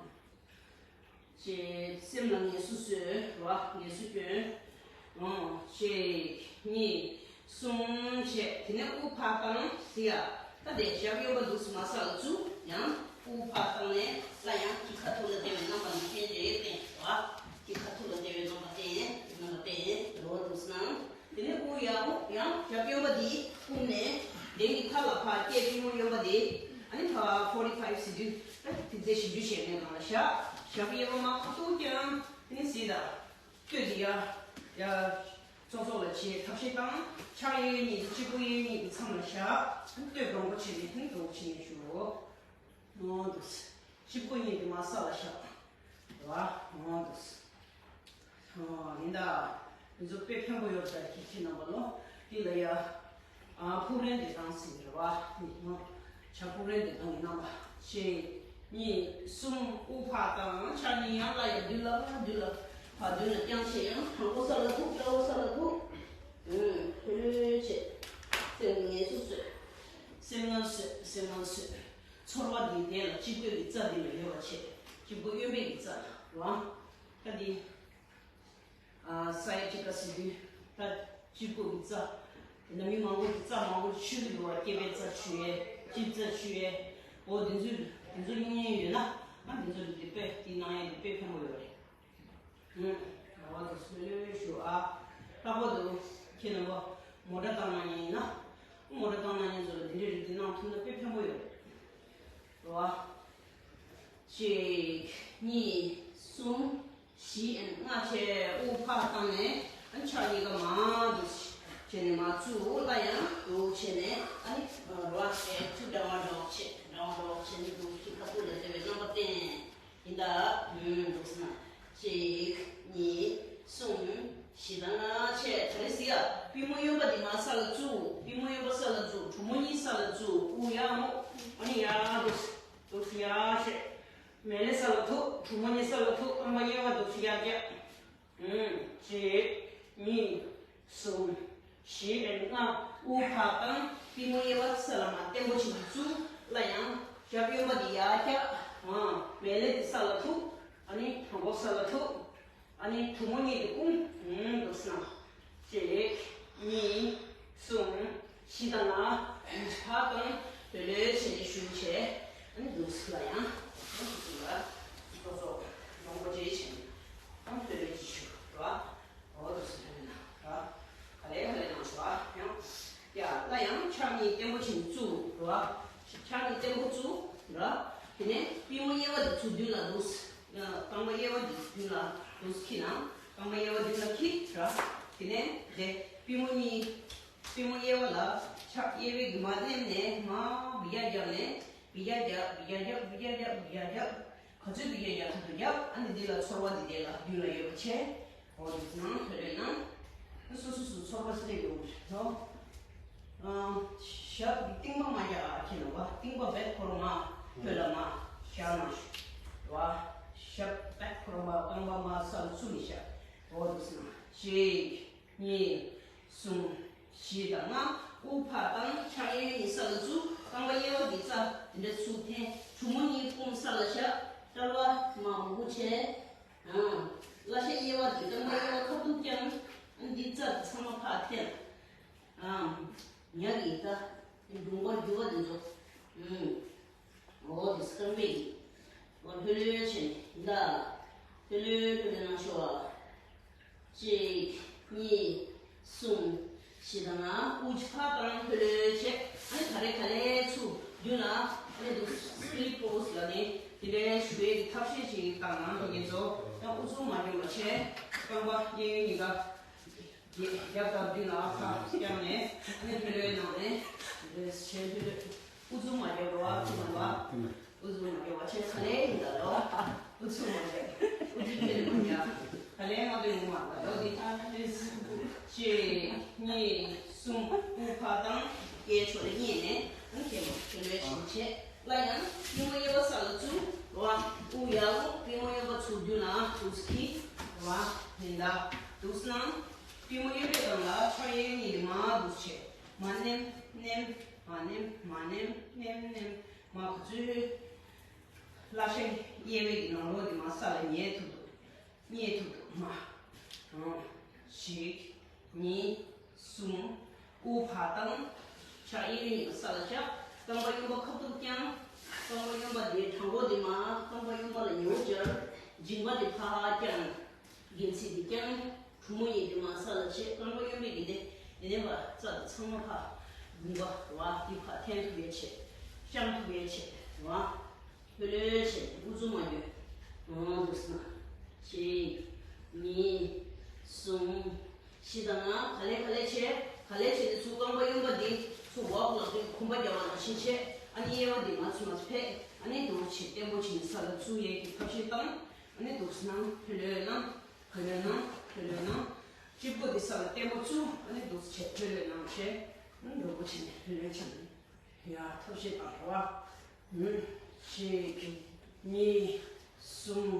ཅེས་སེམས་ལ་ངལ་གསོ་བཟོས་རོ་ཨ། ངལ་གསོ་སྐྱོན། ཨུ། གཅིག་གཉིས། གསུམ་བྱས། དེ་ནས་དབུགས་ཕར་བཏང་ཟེར་ཡ། ད་དེ་ཞབས་གཡོན་པ་འདུག་སེ་མར་ས་ལ་བཙུགས། ཡང་དབུགས་ཕར་བཏང་ནས་སླར་ཡང་སྐྱི་ཁ་ཐུག་ལ་བསྟན་པའི་རྣམ་པ་འདི་བསྟན་ཏེ་བསྟན་རོ། སྐྱི་ཁ་ཐུག་ལ་བསྟན་པའི་རྣམ་པ་བསྟན། རྣམ་པ་བསྟན་རོ་འདུག་སེ་ན། དེ་ནས་དབུགས་ཡར་དབུགས་ཡང་ཞབས་གཡོན་པ་འདི་བསྐུམ་ནས་གདན་གྱི་མཐའ་ལ་ཕར་བསྐྱལ། པུས་མོ་གཡོན་པ་འདི་ཨ་ནི་ཕར་ཕོར་ཊི་ཕའིབ་ཟེར་དུས་ད་དེ་ཚེ་བཞི་བཅུ་ཞེ་ལྔའི་སྒང་ལ་བཞག་ཞབས་གཡས་པ་མར་ཁ་ཐུག་བརྐྱངས། དེ་ནས་གཟིགས་དང་། སྟོད་དེ་ཡར་ཡར་ཙོག་ཙོག་ལ་བྱས་ཐབས་ཤེས་བཏང་། ཕྱག་གཡས་གཡོན་གཉིས་དེ་གཅིག་པུ་གཡས་གཡོན་གཉིས་ཀྱི་མཚམས་ལ་བཞག་སྟོད་དྲང་པོ་བྱས་ནས་ཐིང་དྲང་པོ་བྱས་ནས་བཞུགས། འོ་འདུག་སེ། གཅིག་པུ་གཉིས་དེ་མར་ས་ལ་བཞག་རེད་བ། འོ་འདུག་སེ། འོ་ཡིན་ད། འདི་ཚོ་དཔེ་ཕན་པོ་ཡོད་ད་ཁྱེད་ཁྱེད་རྣམ་པ་ལོ། འདི་ལ་ཡ། ཨ། ཕུག་རོན་བདེ་ཐང་ཟེར་གྱི་རེད་བ། འདི་ནི་བྱ་ཕུག་རོན་བདེ་ཐང་གི་རྣམ་པ། གཅིག་གཉིས། གསུམ། དབུགས་ཕར་བཏང་། ཕྱག་གཉིས་ཡང་སླར་ཡང་མདུན་ལ་མདུན་ལ་ཕར་མདུན་ལ་བརྐྱངས་བྱས། ཡང་དྲང་པོ་ས་ལ་ཐུག་དྲང་པོ་ས་ལ་ཐུག་ཨུམ། ལྷོད་ལྷོད་བྱས། སེམས་ངལ་གསོ་བཟོས། སེམས་ངལ་གསོས། སེམས་ངལ་གསོས། ཚོར་བ་འདི་དེ་ལ་སྤྱི་བོའི་གི་རྩ་འདི་ལ་ཡོད་པ་བྱས། སྤྱི་བོ་གཡོན་པའི་གི་རྩ་ལ་རང་། ད་འདི། ཨ། སའི་ཊི་ཀ་ཟེར་དུས་ད་སྤྱི་བོའི་གི་རྩ། དེ་འདྲ་མི་མང་པོ་གི་རྩ་མང་པོ་འཆུ་གི་འདུག་བ། སྐེད་པའི་རྩ་འཆུ་ཡས། ལྕེ་རྩ་འཆུ་ཡས། འོ་དེ་ཚོ་དེ་ཚོ་སྙིང་ཡོད་ཡོད་ན། ཨ། དེ་ཚོ་དེ་དཔེ་དེ་གནང་ཡས་དེ་དཔེ་ཕན་པོ་ཡོད་རེད། ཨུམ། རེད་བ། དེ་ཚོ་ལོས་ཞུ་ཨ། ལྷག་པར་དུ་ཁྱེད་རྣམ་པ་མོ་ཊ་བཏང་གནང་མཁན་ཡིན་ན། མོ་ཊ་བཏང་གནང་མཁན་ཚོ་ལ་དེ་འདྲའི་རིགས་དེ་གནང་ཐུབ་ན་དཔེ་ཕན་པོ་ཡོད་རེད། རེད་བ། གཅིག་གཉིས། གསུམ། བཞི། ཨན། ལྔ་བྱས། དབུགས་ཕར་བཏང་ནས། ཨ་ནི་ཕྱག་གཉིས་ཀ་མར་འདུག་བྱས་ནས་མར་བཙུགས། སླར་ཡང་འདུག་བྱས་ནས། ཨ་ནི་རོ་ཨ་ཞེས་ཐུག་འདྲ་བ་འདྲ་བ་བྱས། འདྲ་བ་འདྲ་བ་བྱས་ནས་འདུག་གི་ཁ་ཐུག་ལ་བསྡད་པའི་རྣམ་པ་བསྟན། ཡིན་ད། ཨུམ། འདུག་སེ་ན། གཅིག་གཉིས། གསུམ། བཞི་དང་ལྔ་བྱས། ད་རེས་ཟེར་ཡ། པུས་མོ་གཡོན་པ་འདི་མར་ས་ལ་བཙུགས། པུས་མོ་གཡོན་པ་ས་ལ་བཙུགས། གྲུ་མོ་གཉིས་ས་ལ་བཙུགས། དབུགས་ཡར་རྔུབ། ཨ་ནི་ཡར་འདུག་སེ། འདུག་སེ་ཡར་བྱས། མལ་ལེ་ས་ལ་ཐུག་གྲུ་མོ་གཉིས་ས་ལ་ཐུག་རྐང་པ་གཡས་པ་འདུག་སེ་ཡར་བཀྱག་ཨུམ། གཅིག་གཉིས། གསུམ། བཞི། ཨན། ལྔ། དབུགས་ཕར་བཏང་། པུས་མོ་གཡས་པ་ས་ལ་མར་བརྟན་པོ་བྱས་ནས་བཙུགས། སླར་ཡང་ཞབས་གཡོན་པ་འདི་ཡར་བཀྱག་ཨང་། མལ་ལེ་འདི་ས་ལ་ཐུག་ཨ་ནི་དྲང་པོ་ས་ལ་ཐུག་ཨ་ནི་གྲུ་མོ་གཉིས་འདི་བསྐུམ། ཨུམ། འདུག་སེ་ན། གཅིག་གཉིས། གསུམ། བཞི་དང་ལྔ། ཕར་བཏང་། ལྷོད་ལྷོད་བྱས་ནས་བཞུགས་བྱས། ཨ་ནི་འདུག་སེ་ལ་ཡང་། ཨ་ནི་འདུག་སེ་ལ། ཏོག་ཙམ་ཡོང་སྒོ་བྱས་བྱས་ནས། ཨ་ནི་ལྷོད་ལྷོད་ཅིག་བཞུགས་རོགས། འོ་འདུག་སེ་ལྷོད་ལྷོད་གནང་རོགས། ག་ལེ་ག་ལེ་གནང་རོགས། ཡང་། ཡ། སླར་ཡང་ཕྱག་གཉིས་བརྟན་པོ་བྱས་ནས་བཙུགས་རོགས། ཕྱག་གཉིས་བརྟན་པོ་བཙུགས་རོགས། དེ་ནས་པུས་མོ་གཡས་པ་འདི་ཚུར་མདུན་ལ་འདུག་སེ། རྐང་པ་གཡས་པ་འདི་མདུན་ལ་འདུག་སེ་འཁྱེར་ན། རྐང་པ་གཡས་པ་མདུན་ལ་འཁྱེར་རོགས། དེ་ནས་དེ་པུས་མོ་གཉིས། པུས་མོ་གཡས་པ་ལ་ཕྱག་གཡས་པའི་གི་མར་མནན་ནས་མར་འབུད་རྒྱག་རྒྱབ་ནས། འབུད་རྒྱག་རྒྱབ། འབུད་རྒྱག་རྒྱབ། འབུད་རྒྱག་རྒྱབ། འབུད་རྒྱག་རྒྱབ། ག་ཚོད་འབུད་རྒྱག་རྒྱག་ཐུབ་ཐུབ་རྒྱབ། ཨ་ནི་འདི་ལ་ཚོར་བ་འདི་དེ་ལ་མདུན་ལ་ཡོད་པ་བྱས། འོ་འདུག་སེ་གནང་། ལྷོད་ལྷོད་གནང་། སོ་སོ་སོ་སོ་ཚོར་བ་སླེབས་ཡོང་གི་རེད་དོ། ཨ། ཞབས་ཀྱི་རྟིང་པ་མར་བཀྱག་ཨ་ཁྱེད་རྣམ་པ། རྟིང་པ་བེད་ཁོ་རང་མར་ལྷོད་ལ་མར་བཞག་གནང་ཞུ། རེད་བ། ཞབས་བེད་ཁོ་རང་མར། རྐང་པ་མར་ས་ལ་བཙུགས་ནས་བཞག་འོ་འདུག་སེ་གནང་། གཅིག་གཉིས། གསུམ། བཞི་དང་ལྔ། དབུགས་ཕར་བཏང་། ཕྱག་གཡས་གཉིས་ས་ལ་བཙུགས། རྐང་པ་གཡས་པ་འདི་རྩ་འདི་འདྲ་ཚུར་འཐེན། གྲུ་མོ་གཉིས་བསྐུམ་ས་ལ་བཞག་རྐང་པ་མར་མང་པོ་བྱས། ཨང་། བརླ་ཤ་གཡས་པ་འདི་རྐང་པ་གཡས་པ་ཁ་ཐུག་བརྐྱངས། འདི་རྩ་འདི་ཚང་མ་ཕར་འཐེན། ཨང་། ཉག་གི་ད་འདི་འགྲུང་པ་རྒྱུ་བ་འདི་ཚོ། ཨང་། འོ་དེ་སྐར་མའི་འོ་ལྷོད་ལྷོད་བྱས་ནས་ཡིན་ད། ལྷོད་ལྷོད་ལྷོད་ལྷོད་གནང་ཤོག་ཨ། གཅིག་གཉིས། གསུམ། ཞེས་དང་ན་དབུགས་ཕར་བཏང་ལྷོད་ལྷོད་བྱས། ཨ་ནི་ད་རེས་ག་ལེར་ཚུར་མདུན་ལ་ཨ་ནི་འདུག split pose ལ་ནི་དེ་འདྲའི་ཞུ་བའི་ཐབས་ཤེས་ཤིག་བཏང་ན་ངེད་ཚོ་ཡང་དབུགས་མ་འགྱོ་བ་བྱས། རྐང་པ་གཡས་གཡོན་གཉིས་ཀ་རྒྱབ་དང་མདུན་ལ་ཕར་བརྐྱངས་ནས་ཨ་ནི་ལྷོད་ལྷོད་ནང་ནས་འདུག་བྱས་ལྷོད་ལྷོད། དབུགས་མ་འགྱོ་བ་ཕྱི་ནང་བ། དབུགས་མ་འགྱོ་བ་བྱས་ག་ལེར་ཡིན་ད་ལོ། དབུགས་མ་འགྱོ། དབུགས་མ་འགྱོ། ག་ལེར་མ་འགྱོ་མ་ད་ལོ་འདི་ཨ་ནི་གཅིག་གཉིས་གསུམ། དབུགས་ཕར་བཏང་། གཡས་ཕྱོགས་ལ་གཡས་ནས་ཨ་ནི་གད་མོ་ལྷོད་ལྷོད་བྱས་བྱས། སླར་ཡང་པུས་མོ་གཡས་པ་ས་ལ་བཙུགས། རེད་བ། དབུགས་ཡར་འོང་། པུས་མོ་གཡོན་པ་ཚུར་མདུན་ལ་འདུག་སེ་འཁྱེར། རེད་བ། དེ་འདྲ་འདུག་སེ་གནང་། པུས་མོ་གཡོན་པའི་སྒང་ལ་ཕྱག་གཡས་གཉིས་མར་འདུག་སེ་བྱས། མར་མནན། མནན། མར་མནན། མར་མནན། མནན། མནན། མར་ག་ཚོད་སླ་ཤ་གཡས་པའི་གི་ནང་ལོགས་དེ་མར་ས་ལ་ཉལ་ཐུབ་འདུག་མཉེ་ཐུབ་འདུག་མར། གཅིག་གཉིས། གསུམ། དབུགས་ཕར་བཏང་། ཕྱག་གཡས་གཡོན་གཉིས་ཀ་ས་ལ་བཞག་རྐང་པ་གཡོན་པ་ཁ་ཐུག་བརྐྱངས། རྐང་པ་གཡོན་པ་དེའི་བྲང་ཁོག་དེ་མར་རྐང་པ་གཡོན་པ་ལ་ཉེ་བོ་སྦྱར། མཇིང་པ་དེ་ཕར་བརྐྱངས། གྱེན་ཚིགས་དེ་བརྐྱངས། གྲུ་མོ་གཉིས་དེ་མར་ས་ལ་བྱས། རྐང་པ་གཡོན་པའི་གི་དེ་དེ་ནས་ཕར་རྩ་དེ་ཚང་མ་ཕར་དགུན་ཁ་རེད་བ། དེ་ཕར་འཐེན་ཐུབ་ཡས་བྱས། བཤམས་ཐུབ་ཡས་བྱས་རེད་བ། ལྷོད་ལྷོད་བྱས་དབུགས་མ་འགྱོ། འོང་འདུག་སེ་གནང་། གཅིག་གཉིས། གསུམ། བཞི་དང་ལྔ། ག་ལེར་ག་ལེར་བྱས། ག་ལེར་བྱས་ནས་ཚུར་རྐང་པ་གཡོན་པ་འདི་ཚུར་འོག་ལ་འདུག་གོམ་པ་རྒྱག་པ་ནང་བཞིན་བྱས། ཨ་ནི་གཡས་པ་འདི་མར་ཚུར་མར་ཕེབས། ཨ་ནི་འདུག་བྱས་བརྟན་པོ་བྱས་ནས་ས་ལ་བཙུགས་ཡས་ཀྱི་ཐབས་ཤེས་བཏང་། ཨ་ནི་འདུག་སེ་གནང་། ལྷོད་ལྷོད་གནང་། ལྷོད་ལྷོད་གནང་། ལྷོད་ལྷོད་གནང་། གཅིག་པོ་འདི་ས་ལ་བརྟན་པོ་བཙུགས། ཨ་ནི་འདུག་སེ་བྱས་ལྷོད་ལྷོད་གནང་བྱས། ཨ་ནི་མགྱོགས་པོ་བྱས་ནས་ལྷོད་ལྷོད་བྱས་ནས། ཡ། ཐབས་ཤེས་དང་རེད་བ། གཅིག་གཉིས། གསུམ།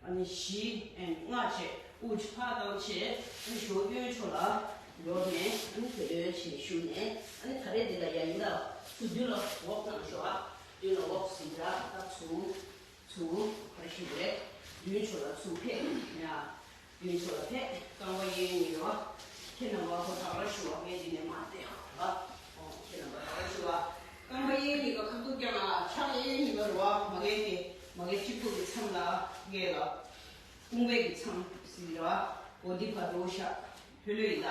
ཨ་ནི་བཞི། ཨ་ནི་ལྔ་བྱས། དབུགས་ཕར་བཏང་བྱས། ཨ་ནི་གཞོགས་གཡོན་ཕྱོགས་ལ་འགྲོ་ནས། ཨ་ནི་དེ་འདྲ་བྱས་བཞུགས་ནས། ཨ་ནི་ད་རེས་འདི་ལ་ཡ་ཡིན་ད། ཚུར་མདུན་ལ་འོག་གནང་ཤོག་ཨ། མདུན་ལ་འོག་ཟིན་འདྲ་ད་ཚུར། ཚུར་ག་རེ་ཞུ་དགོས་རེད། མདུན་ཕྱོགས་ལ་ཚུར་ཕེབས་ཡ། མདུན་ཕྱོགས་ལ་ཕེབས། རྐང་པ་གཡས་གཉིས་རེད་བ། ཁྱེད་རྣམ་པ་ཧོ་ད་ག་རེ་ཞུ་བ། ངས་འདི་ནས་མར་བལྟས་ཡོད་རེད་བ། ཨོ། ཁྱེད་རྣམ་པ་ད་ག་རེ་ཞུ་བ། རྐང་པ་གཡས་གཉིས་ཀ་ཁ་ཐུག་བརྐྱངས་ལ། ཕྱག་གཡས་གཉིས་ཀ་རེད་བ། མ་གི་དེ་མ་གི་གཅིག་པོ་གི་མཚམས་ལ་ངས་ལ། དཔུང་པའི་གི་མཚམས་ཟེར་རེད་བ། འོ་འདི་བར་དུ་བཞག་ལྷོད་ལྷོད་ཡིན་ད།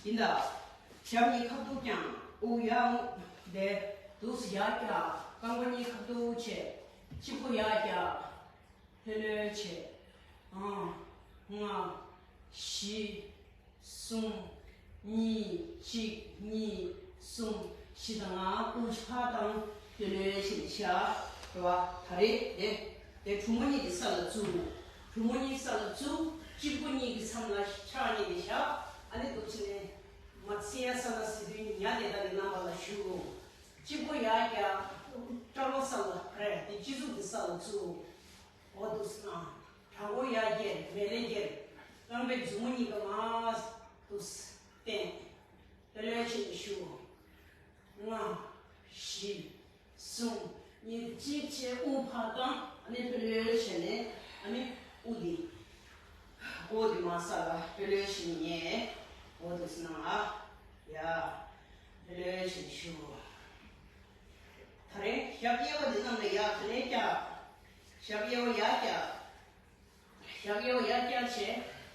ཡིན་ད། ཞབས་གཉིས་ཁ་ཐུག་བརྐྱངས། དབུགས་ཡར་འོང་། དེ་འདུག་སེ་ཡར་བཀྱག་རྐང་པ་གཉིས་ཁ་ཐུག་བྱས། གཅིག་པོ་ཡར་བཀྱག་ལྷོད་ལྷོད་བྱས། ཨང་། ལྔ། བཞི། གསུམ། གཉིས། གཅིག་གཉིས། གསུམ། བཞི་དང་ལྔ། དབུགས་ཕར་བཏང་། ལྷོད་ལྷོད་བྱས་ནས་བཞག་རེད་བ། ད་རེས་དེ་དེ་གྲུ་མོ་གཉིས་དེ་ས་ལ་བཙུགས། གྲུ་མོ་གཉིས་ས་ལ་བཙུགས། གཅིག་པོ་གཉིས་ཀྱི་མཚམས་ལ་ཕྱག་གཉིས་དེ་བཞག་ཨ་ནི་འདུག་བྱས་ནས་མ་ཚིག་ཡ་ས་ལ་ཟེར་དུས་ཉ་དེ་དག་གི་རྣམ་པ་ལ་བཞུགས། གཅིག་པོ་ཡར་བཀྱག་སྐྲ་ལོ་ས་ལ་རེད་དེ། སྤྱི་གཙུག་དེ་ས་ལ་བཙུགས། འོ་འདུག་སེ་གནང་། བྲང་ཁོག་ཡར་བསྐྱེད། མལ་ལས་བསྐྱེད། རྐང་པའི་མཛུབ་མོ་གཉིས་ཀ་མར་འདུག་སེ་བསྟན། ལྷོད་ལྷོད་བྱས་ནས་བཞུགས། ལྔ། བཞི། གསུམ། གཉིས། གཅིག་བྱས། དབུགས་ཕར་བཏང་། ཨ་ནི་ལྷོད་ལྷོད་བྱས་ནས་ཨ་ནི་དབུགས་འདི། མགོ་འདི་མར་ས་ལ་ལྷོད་ལྷོད་བྱས་ནས་ཉལ། འོ་འདུག་སེ་གནང་ཨ། ཡ། ལྷོད་ལྷོད་བྱས་ནས་བཞུགས། ད་རེས་ཞབས་གཡས་པ་འདི་གནམ་ལ་ཡར་ག་ལེར་བཀྱག་ཞབས་གཡས་པ་ཡར་བཀྱག་ཞབས་གཡས་པ་ཡར་བཀྱག་བྱས།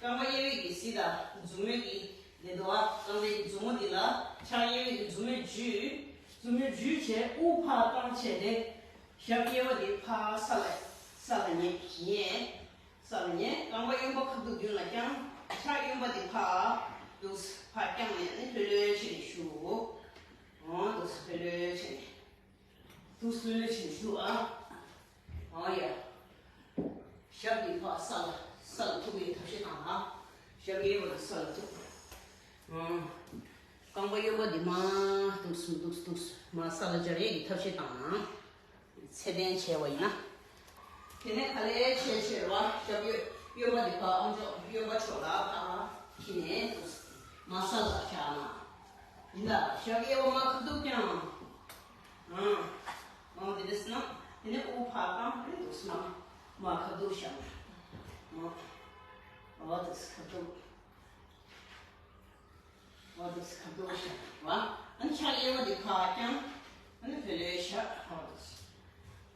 རྐང་པ་གཡས་པའི་གི་གཟིགས་དང་མཛུབ་མོའི་གི་ལས་དོ་བ། རྐང་པའི་གི་མཛུབ་མོ་འདི་ལ་ཕྱག་གཡས་པའི་གི་མཛུབ་མོས་འཇུས། མཛུབ་མོས་འཇུས་བྱས། དབུགས་ཕར་བཏང་བྱས་ཏེ། ཞབས་གཡས་པ་འདི་ཕར་ས་ལ་ས་ལ་ཉལ་ཉལ། ས་ལ་ཉལ། རྐང་པ་གཡོན་པ་ཁ་ཐུག་མདུན་ལ་བརྐྱངས། ཕྱག་གཡོན་པ་འདི་ཕར་འདུག་ཕར་བརྐྱངས་ནས་ནི་ལྷོད་ལྷོད་བྱས་ནས་བཞུགས། འོ་འདུག་ལྷོད་ལྷོད་བྱས་ནས། དུས་ཚོད་ཕྱིན་ཞུ་ཨ། ཨ་ཡ། ཞབས་ཀྱི་ཕར་ས་ལ་ས་ལ་ཐུག་པའི་ཐབས་ཤེས་དང་ཨ། ཞབས་གཡས་པ་ལ་ས་ལ་ཐུག་ཨ། རྐང་པ་གཡོན་པ་འདི་མར་འདུག་སེ་འདུག་སེ་འདུག་སེ་མར་ས་ལ་སྦྱར་ཡས་ཀྱི་ཐབས་ཤེས་དང་ཨ། ཚད་ལྡན་བྱས་པ་ཡིན་ན། དེ་ནས་ག་ལེར་བྱས་བྱས་རེད་བ། ཞབས་གཡོན་གཡོན་པ་འདི་ཕར་ཨམ་ཅོག་གཡོན་པ་ཕྱོགས་ལ་ཕར་འཁྱེར་ནས་འདུག་སེ་མར་ས་ལ་བཞག་ན། ཡིན་ད། ཞབས་གཡས་པ་མར་ཁ་ཐུག་བརྐྱངས། ཨང་། ཨང་། དེ་འདྲ་ཟེར་ན། དེ་ནས་དབུགས་ཕར་བཏང་། དེ་འདུག་སེ་ན། མར་ཁ་ཐུག་བཞག་ན། ཨང་། འོ་འདུག་སེ་ཁ་ཐུག་འོ་འདུག་སེ་ཁ་ཐུག་བཞག་པ། ཨ་ནི་ཕྱག་གཡས་པ་འདི་ཕར་བརྐྱངས། ཨ་ནི་ཕར་ལ་བཞག་འོ་འདུག་སེ།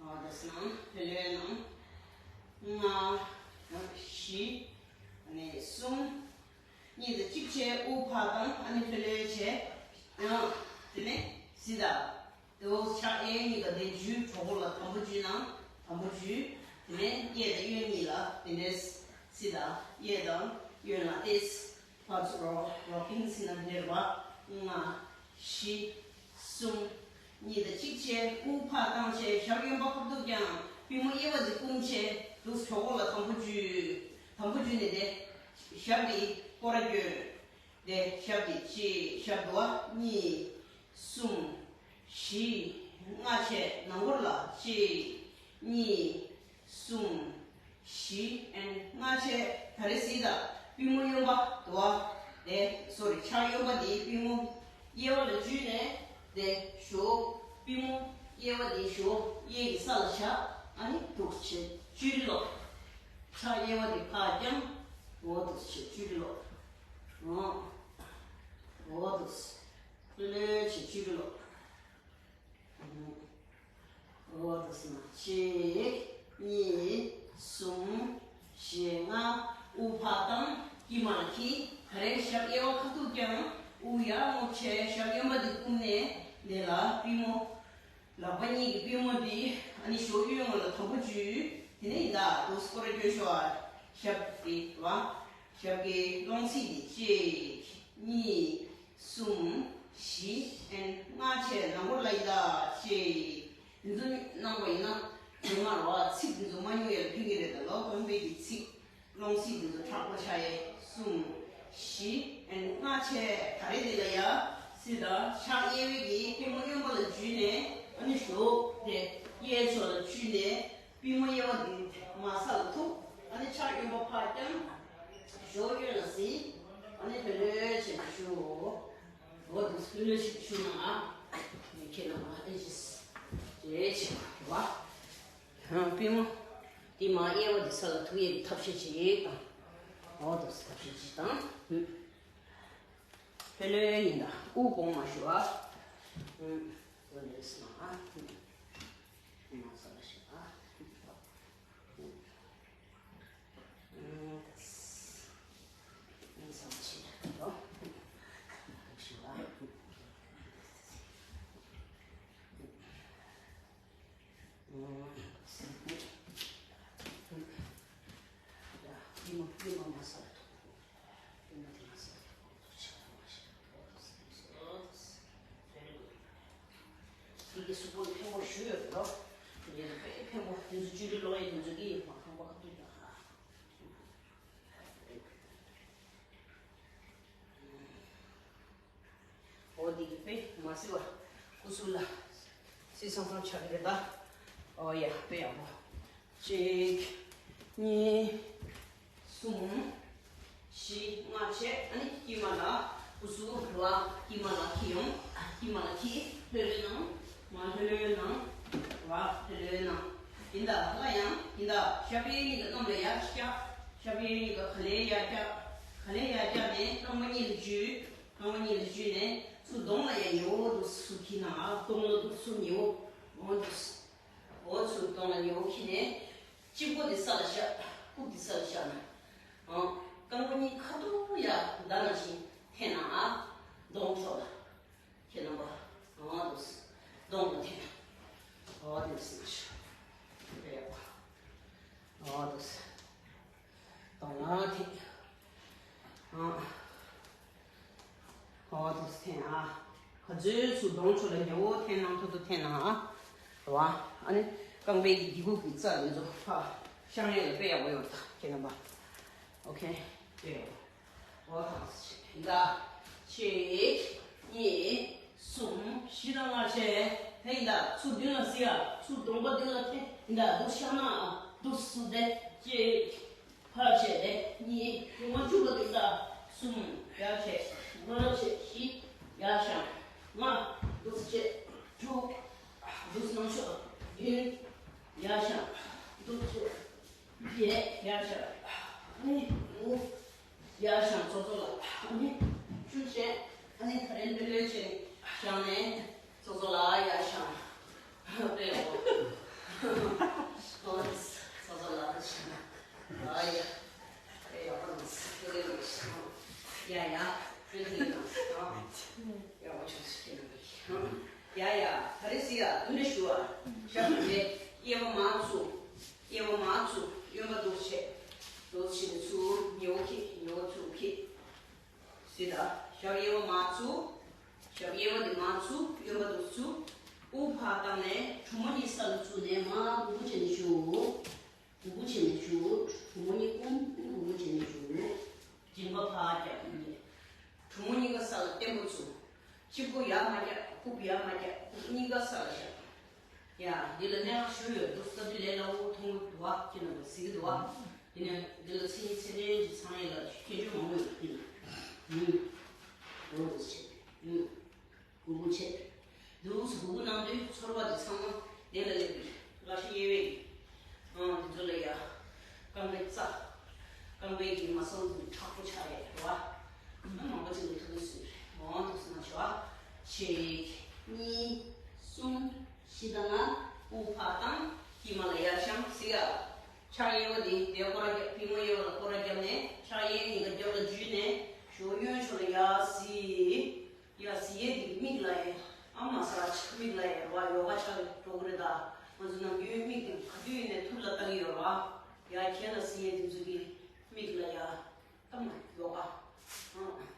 འོ་འདུག་སེ་ན། ཕར་ལ་ན། ལྔ། བཞི། ཨ་ནི་གསུམ། གཉིས་དང་གཅིག་བྱས་དབུགས་ཕར་བཏང་། ཨ་ནི་ལྷོད་ལྷོད་བྱས། ཡང་དེ་ནས་གཟིགས་དང་། དེ་འོ་ཕྱག་གཡས་གཉིས་ཀ་དེ་འཇུས། གྲོགས་པོ་ལ་དམ་པོ་འཇུས་ན། དམ་པོ་འཇུས། དེ་ནས་གཡས་དང་གཡོན་གཉིས་ལ་དེ་འདྲས་གཟིགས་དང་། གཡས་དང་གཡོན་ལ་ཏེས་ཕར་ཚུར་རོ་རོ་ཀིང་ཟེར་ན་དེ་རེད་བ། ལྔ། བཞི། གསུམ། གཉིས་དང་གཅིག་བྱས་དབུགས་ཕར་བཏང་བྱས། ཞབས་གཡོན་པ་ཁ་ཐུག་བརྐྱངས། པུས་མོ་གཡས་པ་འདི་བསྐུམ་བྱས། འདུག་གྲོགས་པོ་ལ་དམ་པོ་འཇུས། དམ་པོ་འཇུས་ནས་དེ་ཞབས་ཀྱི་སྐོར་ར་བསྐྱོན། དེ་ཞབས་ཀྱི་གཅིག་ཞབས་དུ་བ་གཉིས། གསུམ། བཞི། ལྔ་བྱས་ནང་སྐོར་ལ་གཅིག་གཉིས། གསུམ། བཞི། ཨེན་ལྔ་བྱས། ད་རེས་གཟིགས་དང་། པུས་མོ་གཡོན་པ་དུ་བ། དེ་སོ་རི་ཕྱག་གཡོན་པ་འདི་པུས་མོ་གཡས་པ་ལ་འཇུས་ནས་དེ་གཞོགས། པུས་མོ་གཡས་པ་འདི་གཞོགས་གཡས་ཀྱི་ས་ལ་བཞག་ཨ་ནི་འདུག་བྱས་ཅུ་རི་ལོག་ཕྱག་གཡས་པ་འདི་ཕར་བརྐྱངས། འོ་འདུག་བྱས་ཅུ་རི་ལོག་འོ་འོ་འདུག་ལྷོད་ལྷོད་བྱས་ཅུ་རི་ལོག་འོ་འདུག་སེ་ན། གཅིག་གཉིས། གསུམ། བཞི། ལྔ། དབུགས་ཕར་བཏང་། དཀྱིལ་མ་ལ་འཁྱིལ། ད་རེས་ཞབས་གཡས་པ་ཁ་ཐུག་བརྐྱངས། དབུགས་ཡར་རྔུབ་བྱས་ཞབས་གཡོན་པ་འདི་བསྐུམ་ནས་དེ་ལ་པུས་མོ། ལག་པ་གཉིས་ཀྱི་པུས་མོ་འདི་ཨ་ནི་གཞོགས་གཡོན་ངོས་ལ་དམ་པོ་འཇུས། དེ་ནས་ཡིན་ད་འདུག་སེ་སྐོར་ར་བསྐྱོན་ཤོག་ཞབས་ཀྱི་བ། ཞབས་ཀྱི་རླུང་ཚིགས་འདི་གཅིག་གཉིས། གསུམ། བཞི། ཨེན་ལྔ་བྱས་ནང་སྐོར་ལ་ཡིན་ད་གཅིག་འདི་ཚོ་གནང་བ་ཡིན་ན་ཉུང་མ་རེད་བ། ཚིགས་འདི་ཚོ་མ་ཉུང་ཡ་ལ་ཕན་གྱི་རེད། ད་ལོ་རྐང་པའི་གི་ཚིགས། རླུང་ཚིགས་འདི་ཚོ་མཁྲེགས་པོ་ཆགས་ཡས། གསུམ། བཞི། ཨེན་ལྔ་བྱས། ད་རེས་འདི་ལ་ཡ་གཟིགས་དང་། ཕྱག་གཡས་པའི་གི་པུས་མོ་གཡོན་པ་ལ་འཇུས་ནས་ཨ་ནི་གཞོགས་དེ་གཡས་ཕྱོགས་ལ་འཇུས་ནས། པུས་མོ་གཡས་པ་འདི་མར་ས་ལ་ཐུག་ཨ་ནི་ཕྱག་གཡོན་པ་ཕར་བརྐྱངས། གཞོགས་གཡོན་ལ་གཟིགས། ཨ་ནི་ལྷོད་ལྷོད་བྱས་བཞུགས། འོ་འདུག་སེ་ལྷོད་ལྷོད་བྱས་བཞུགས་ན། ཨ་ནི་ཁྱེད་རྣམ་པ་ཨེ་ཅིས་རེད་བྱས་པ། པུས་མོ་འདི་མར་གཡས་པ་འདི་ས་ལ་ཐུག་ཡས་ཀྱི་ཐབས་ཤེས་ཅིག་དང་། འོ་འདུག་སེ་ཐབས་ཤེས་ཅིག་དང་། ལྷོད་ལྷོད་ཡིན་ད། དབུགས་གོང་མ་ཞུ་བ། ལྷོད་ལྷོད་སོང་ཨ། མ་ས་ལ་ཞུ་བ། ཡི་གེ་གཟུགས་པོ་ལ་ཕན་པོ་ཞུ་ཡོད་འགྲོ། དེ་འདྲའི་དཔེ་ཕན་པོ་དེ་ཚོ་བཅུད་རིགས་ལོག་ཡས་དེ་ཚོ་གི་མ་ཁང་པ་ཁ་ཐུག་ཡོད་ཧ། འོ་དེ་གི་དཔེ་མ་སྲིད་པ་སྐུ་གཟུགས་ལ་སྲིད་སང་སང་ཆགས་ཀྱི་རེད་ད། འོ་ཡ་དཔེ་ཡག་པོ། གཅིག་གཉིས། གསུམ། བཞི། ལྔ་བྱས། ཨ་ནི་དཀྱིལ་མ་ལ་སྐུ་གཟུགས་རུ་བ་དཀྱིལ་མ་ལ་འཁྱེར་ཡོང་། དཀྱིལ་མ་ལ་འཁྱེར། ལྷོད་ལྷོད་གནང་། མར་ལྷོད་ལྷོད་གནང་། རུ་བ་ལྷོད་ལྷོད་གནང་། ཡིན་ད་སླར་ཡང་ཡིན་ད་ཞབས་གཡས་གཉིས་ཀ་གནམ་ལ་ཡར་བཀྱག་ཞབས་གཡས་གཉིས་ཀ་ག་ལེར་ཡར་བཀྱག་ག་ལེར་ཡར་བཀྱག་ནས་རྐང་པ་གཉིས་ལ་འཇུས། རྐང་པ་གཉིས་ལ་འཇུས་ནས་ཚུར་གདོང་ལ་ཡར་ཉེ་བོ་འདུག་སེ་ཚུར་འཁྱེར་ན། གདོང་ལ་འདུག་སེ་ཚུར་ཉེ་བོ། འོ་འདུག་སེ། འོ་ཚུར་གདོང་ལ་ཉེ་བོ་འཁྱེར་ནས་སྤྱི་བོ་འདི་ས་ལ་བཞག་སྐུ་འདི་ས་ལ་བཞག་ན། ཨང་། རྐང་པ་གཉིས་ཁ་ཐུག་ཡ་འདར་ནང་བཞིན་འཐེན་ན། གདོང་ཕྱོགས་ལ། ཁྱེད་རྣམ་པ། ཨང་། འདུག་སེ། གདོང་ལ་འཐེན་ན། འོ་འདུག་སེ་ཞུ། རེད་ཡ། འོ་འདུག་སེ། གདོང་ལ་འཐེན། ཨང་། འོ་འདུག་སེ་འཐེན་ཨ། ག་ཚོད་ཚུར་གདོང་ཕྱོགས་ལ་ཉེ་བོ་འཐེན་ན། ཐུར་དུ་འཐེན་ན་ཨ། རེད་བ། ཨ་ནི་རྐང་པའི་གི་སྒྱིད་ཁུག་གི་རྩ་འདི་ཚོ་ཕར་བཤང་ཡས་ལ་དཔེ་ཡག་པོ་ཡོད་ད་ཁྱེད་རྣམ་པ། ཨོ་ཁེ། དཔེ་ཡག་པོ། འོ་ད་ཡིན་ད། གཅིག་གཉིས། གསུམ། བཞི་དང་ལྔ་བྱས། དེ་ཡིན་ད། ཚུར་མདུན་ལ་གཟིགས་ཡ། ཚུར་གདོང་པ་མདུན་ལ་འཐེན། ཡིན་ད། འདུག་བཤང་ན། འདུག་སེ་བསྡད། གཅིག་ཕར་བྱས་ཏེ། གཉིས། རྐང་པ་མཇུག་ལ་འདུག་ད། གསུམ། ཡར་བྱས། མར་བྱས། བཞི། ཡར་བཤང་། ལྔ། འདུག་སེ་བྱས། དྲུག་འདུག་སེ་གནང་ཤོག་བདུན། ཡར་བཤང་། འདུག་སེ་བྱས། བརྒྱད། ཡར་བཤང་། ཨ་ནི་དགུ། ཡར་བཤང་། ཙོག་ཙོག་ལ། ཨ་ནི་བཅུ་བྱས། ཨ་ནི་ད་རེས་ལྷོད་ལྷོད་བྱས་བཤང་ནས་ཙོག་ཙོག་ལ་ཡར་བཤང་། དཔེ་ཡག་པོ། ཙོག་ཙོག་ལ་བཤང་། ཨ་ཡ། དཔེ་ཡག་པོ་གནང་སོང་། ལྷོད་ལྷོད་བཤང་། ཡ་ཡ། ཁྱོད་ཀྱིས་ཡིན་ནམ། ཡ་ཡ། ད་རེས་སི་ཡ་དུ་ནས་ཞུ་བ། ཞབས་ཀྱུ་དེ་གཡས་པ་མར་བཙུགས། གཡས་པ་མར་བཙུགས། གཡོན་པ་འདུག་བྱས། འདུག་བྱས་ནས་ཚུར་ཉེ་བོ་ཁྱེར། ཉེ་བོ་ཚུར་ཁྱེར། སི་ད། ཞབས་གཡས་པ་མར་བཙུགས། ཞབས་གཡས་པ་དེ་མར་བཙུགས། གཡོན་པ་འདུག་བཙུགས། དབུགས་ཕར་བཏང་ནས་གྲུ་མོ་གཉིས་ས་ལ་བཙུགས་ནས་མར་གུག་གུག་བྱས་ནས་བཞུགས། གུག་གུག་བྱས་ནས་བཞུགས། གྲུ་མོ་གཉིས་བསྐུམ། གུག་གུག་བྱས་ནས་བཞུགས། མཇིང་པ་ཕར་བརྒྱབ། གྲུ་མོ་གཉིས་ཀ་ས་ལ་བརྟན་པོ་བཙུགས། གཅིག་པུ་ཡར་མ་བརྒྱབ། རྐུབ་ཡར་མ་བརྒྱབ། རྐུབ་གཉིས་ཀ་ས་ལ་བཞག། ཡ། འདི་ལ་གནད་འགག་ཞུ་ཡོད་འདུག་སྟབས་བདེ་ལས་སླ་བོ་མཐོང་གི་འདུག་བ། ཁྱེད་རྣམ་པ་གཟིགས་ཀྱི་འདུག་བ། ཡིན་ནའི་འདི་ལ་མཚན་ཉིད་ཚད་ལྡན་གྱི་ཚང་ཡིན་ལ་ཁྱད་ཆོས་མང་པོ་ཡོད་པ་དེ་ཡིན། ཨུམ། འོ་འདུག་བྱས། ཨུམ། གུག་གུག་བྱས། འདུག་སེ་གུག་གུག་གནང་དུས་ཚོར་བ་དེ་ཚང་མ་གདན་ལ་སླེབས་ཀྱི་རེད། ལག་ཤེས་གཡས་པའི། ཨང་། དེ་ཚོ་ལ་ཡ། རྐང་པའི་རྩ། རྐང་པའི་གི་མ་སལ་དེ་མཁྲེགས་པོ་ཆགས་རེད་བ། ཨ། མང་པོ་ཅིག་ལ་ཐུག་གི་སྲིད་རེད། འོ་འདུག་སེ་གནང་ཤོག་ཨ། གཅིག་གཉིས། གསུམ། བཞི་དང་ལྔ། དབུགས་ཕར་བཏང་། དཀྱིལ་མ་ལ་ཡར་བཤམས། སི་ཡ། ཕྱག་གཡས་པ་དེ་དེ་སྐོར་ར་བརྒྱབ། པུས་མོ་གཡས་པ་ལ་སྐོར་ར་བརྒྱབ་ནས་ཕྱག་གཡས་གཉིས་ཀ་རྒྱབ་ལ་འཇུས་ནས་གཞོགས་གཡོན་ཕྱོགས་ལ་ཡར་གཟིགས། ཡ། གཟིགས་ཡས་དེ་མིག་ལ་ཡ། ཨ་མ་ས་ཆ་མིག་ལ་ཡ་ར་བ་ཡོ་ག་ཆགས་འགྲོ་གི་རེད་ད། ང་ཚོ་ནམ་རྒྱུན་མིག་དེ་ག་དུས་ཡིན་ནའི་ཐུར་ལ་ལྟ་གི་ཡོད་ར་བ། ཡ། ཁྱེད་ལ་གཟིགས་ཡས་དེ་ཚོ་གི་མིག་ལ་ཡ། ཨ་མ་ཡོ་ག། ཨ།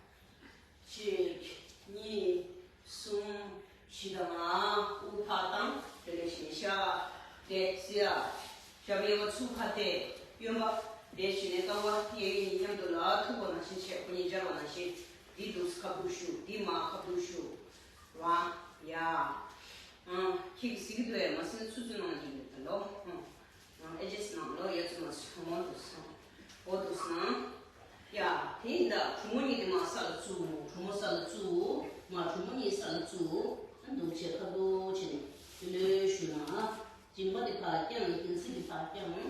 གཅིག་གཉིས། གསུམ། བཞི་དང་ལྔ། དབུགས་ཕར་བཏང་། དེ་ནས་བཞིན་བཞག་དེ་སི་ཡ། ཞབས་གཡས་པ་ཚུར་ཕར་བསྟན། གཡོན་པ། དེ་བཞིན་ནས་རྐང་པ་གཡས་གཡོན་གཉིས་མཉམ་དུ་ལ་ཐུག་པ་ནང་བཞིན་བྱས། ཁོ་གཉིས་སྦྱར་བ་ནང་བཞིན། འདི་འདུག་སེ་ཁ་ཐུག་བཞུགས། འདི་མར་ཁ་ཐུག་བཞུགས། རང་། ཡ། ཨང་། ཁྱེད་ཀྱིས་གཟིགས་ཀྱི་འདུག་གས། མ་གཟིགས་ན་ཚུར་ཚུར་གནང་ན་འགྲིག་གི་རེད་ད་ལོ། ཨང་། ཨེ་ཇེ་སི་ནང་ལོ། ཡ། ཚུར་མ་སོང་། འོ་འདུག་སེ། འོ་འདུག་སེ། ཡ། དེ་ཡིན་ད། གྲུ་མོ་གཉིས་དེ་མར་ས་ལ་བཙུགས། གྲུ་མོ་ས་ལ་བཙུགས། མར་གྲུ་མོ་གཉིས་ས་ལ་བཙུགས། ཨ། འདུག་བྱས་ཁ་འདུག་བྱས་ནས་ལྷོད་ལྷོད་བཞུགས་ན། མཇིང་པ་དེ་ཕར་བརྐྱངས། ཡ། གདན་ཚིགས་དེ་ཕར་བརྐྱངས།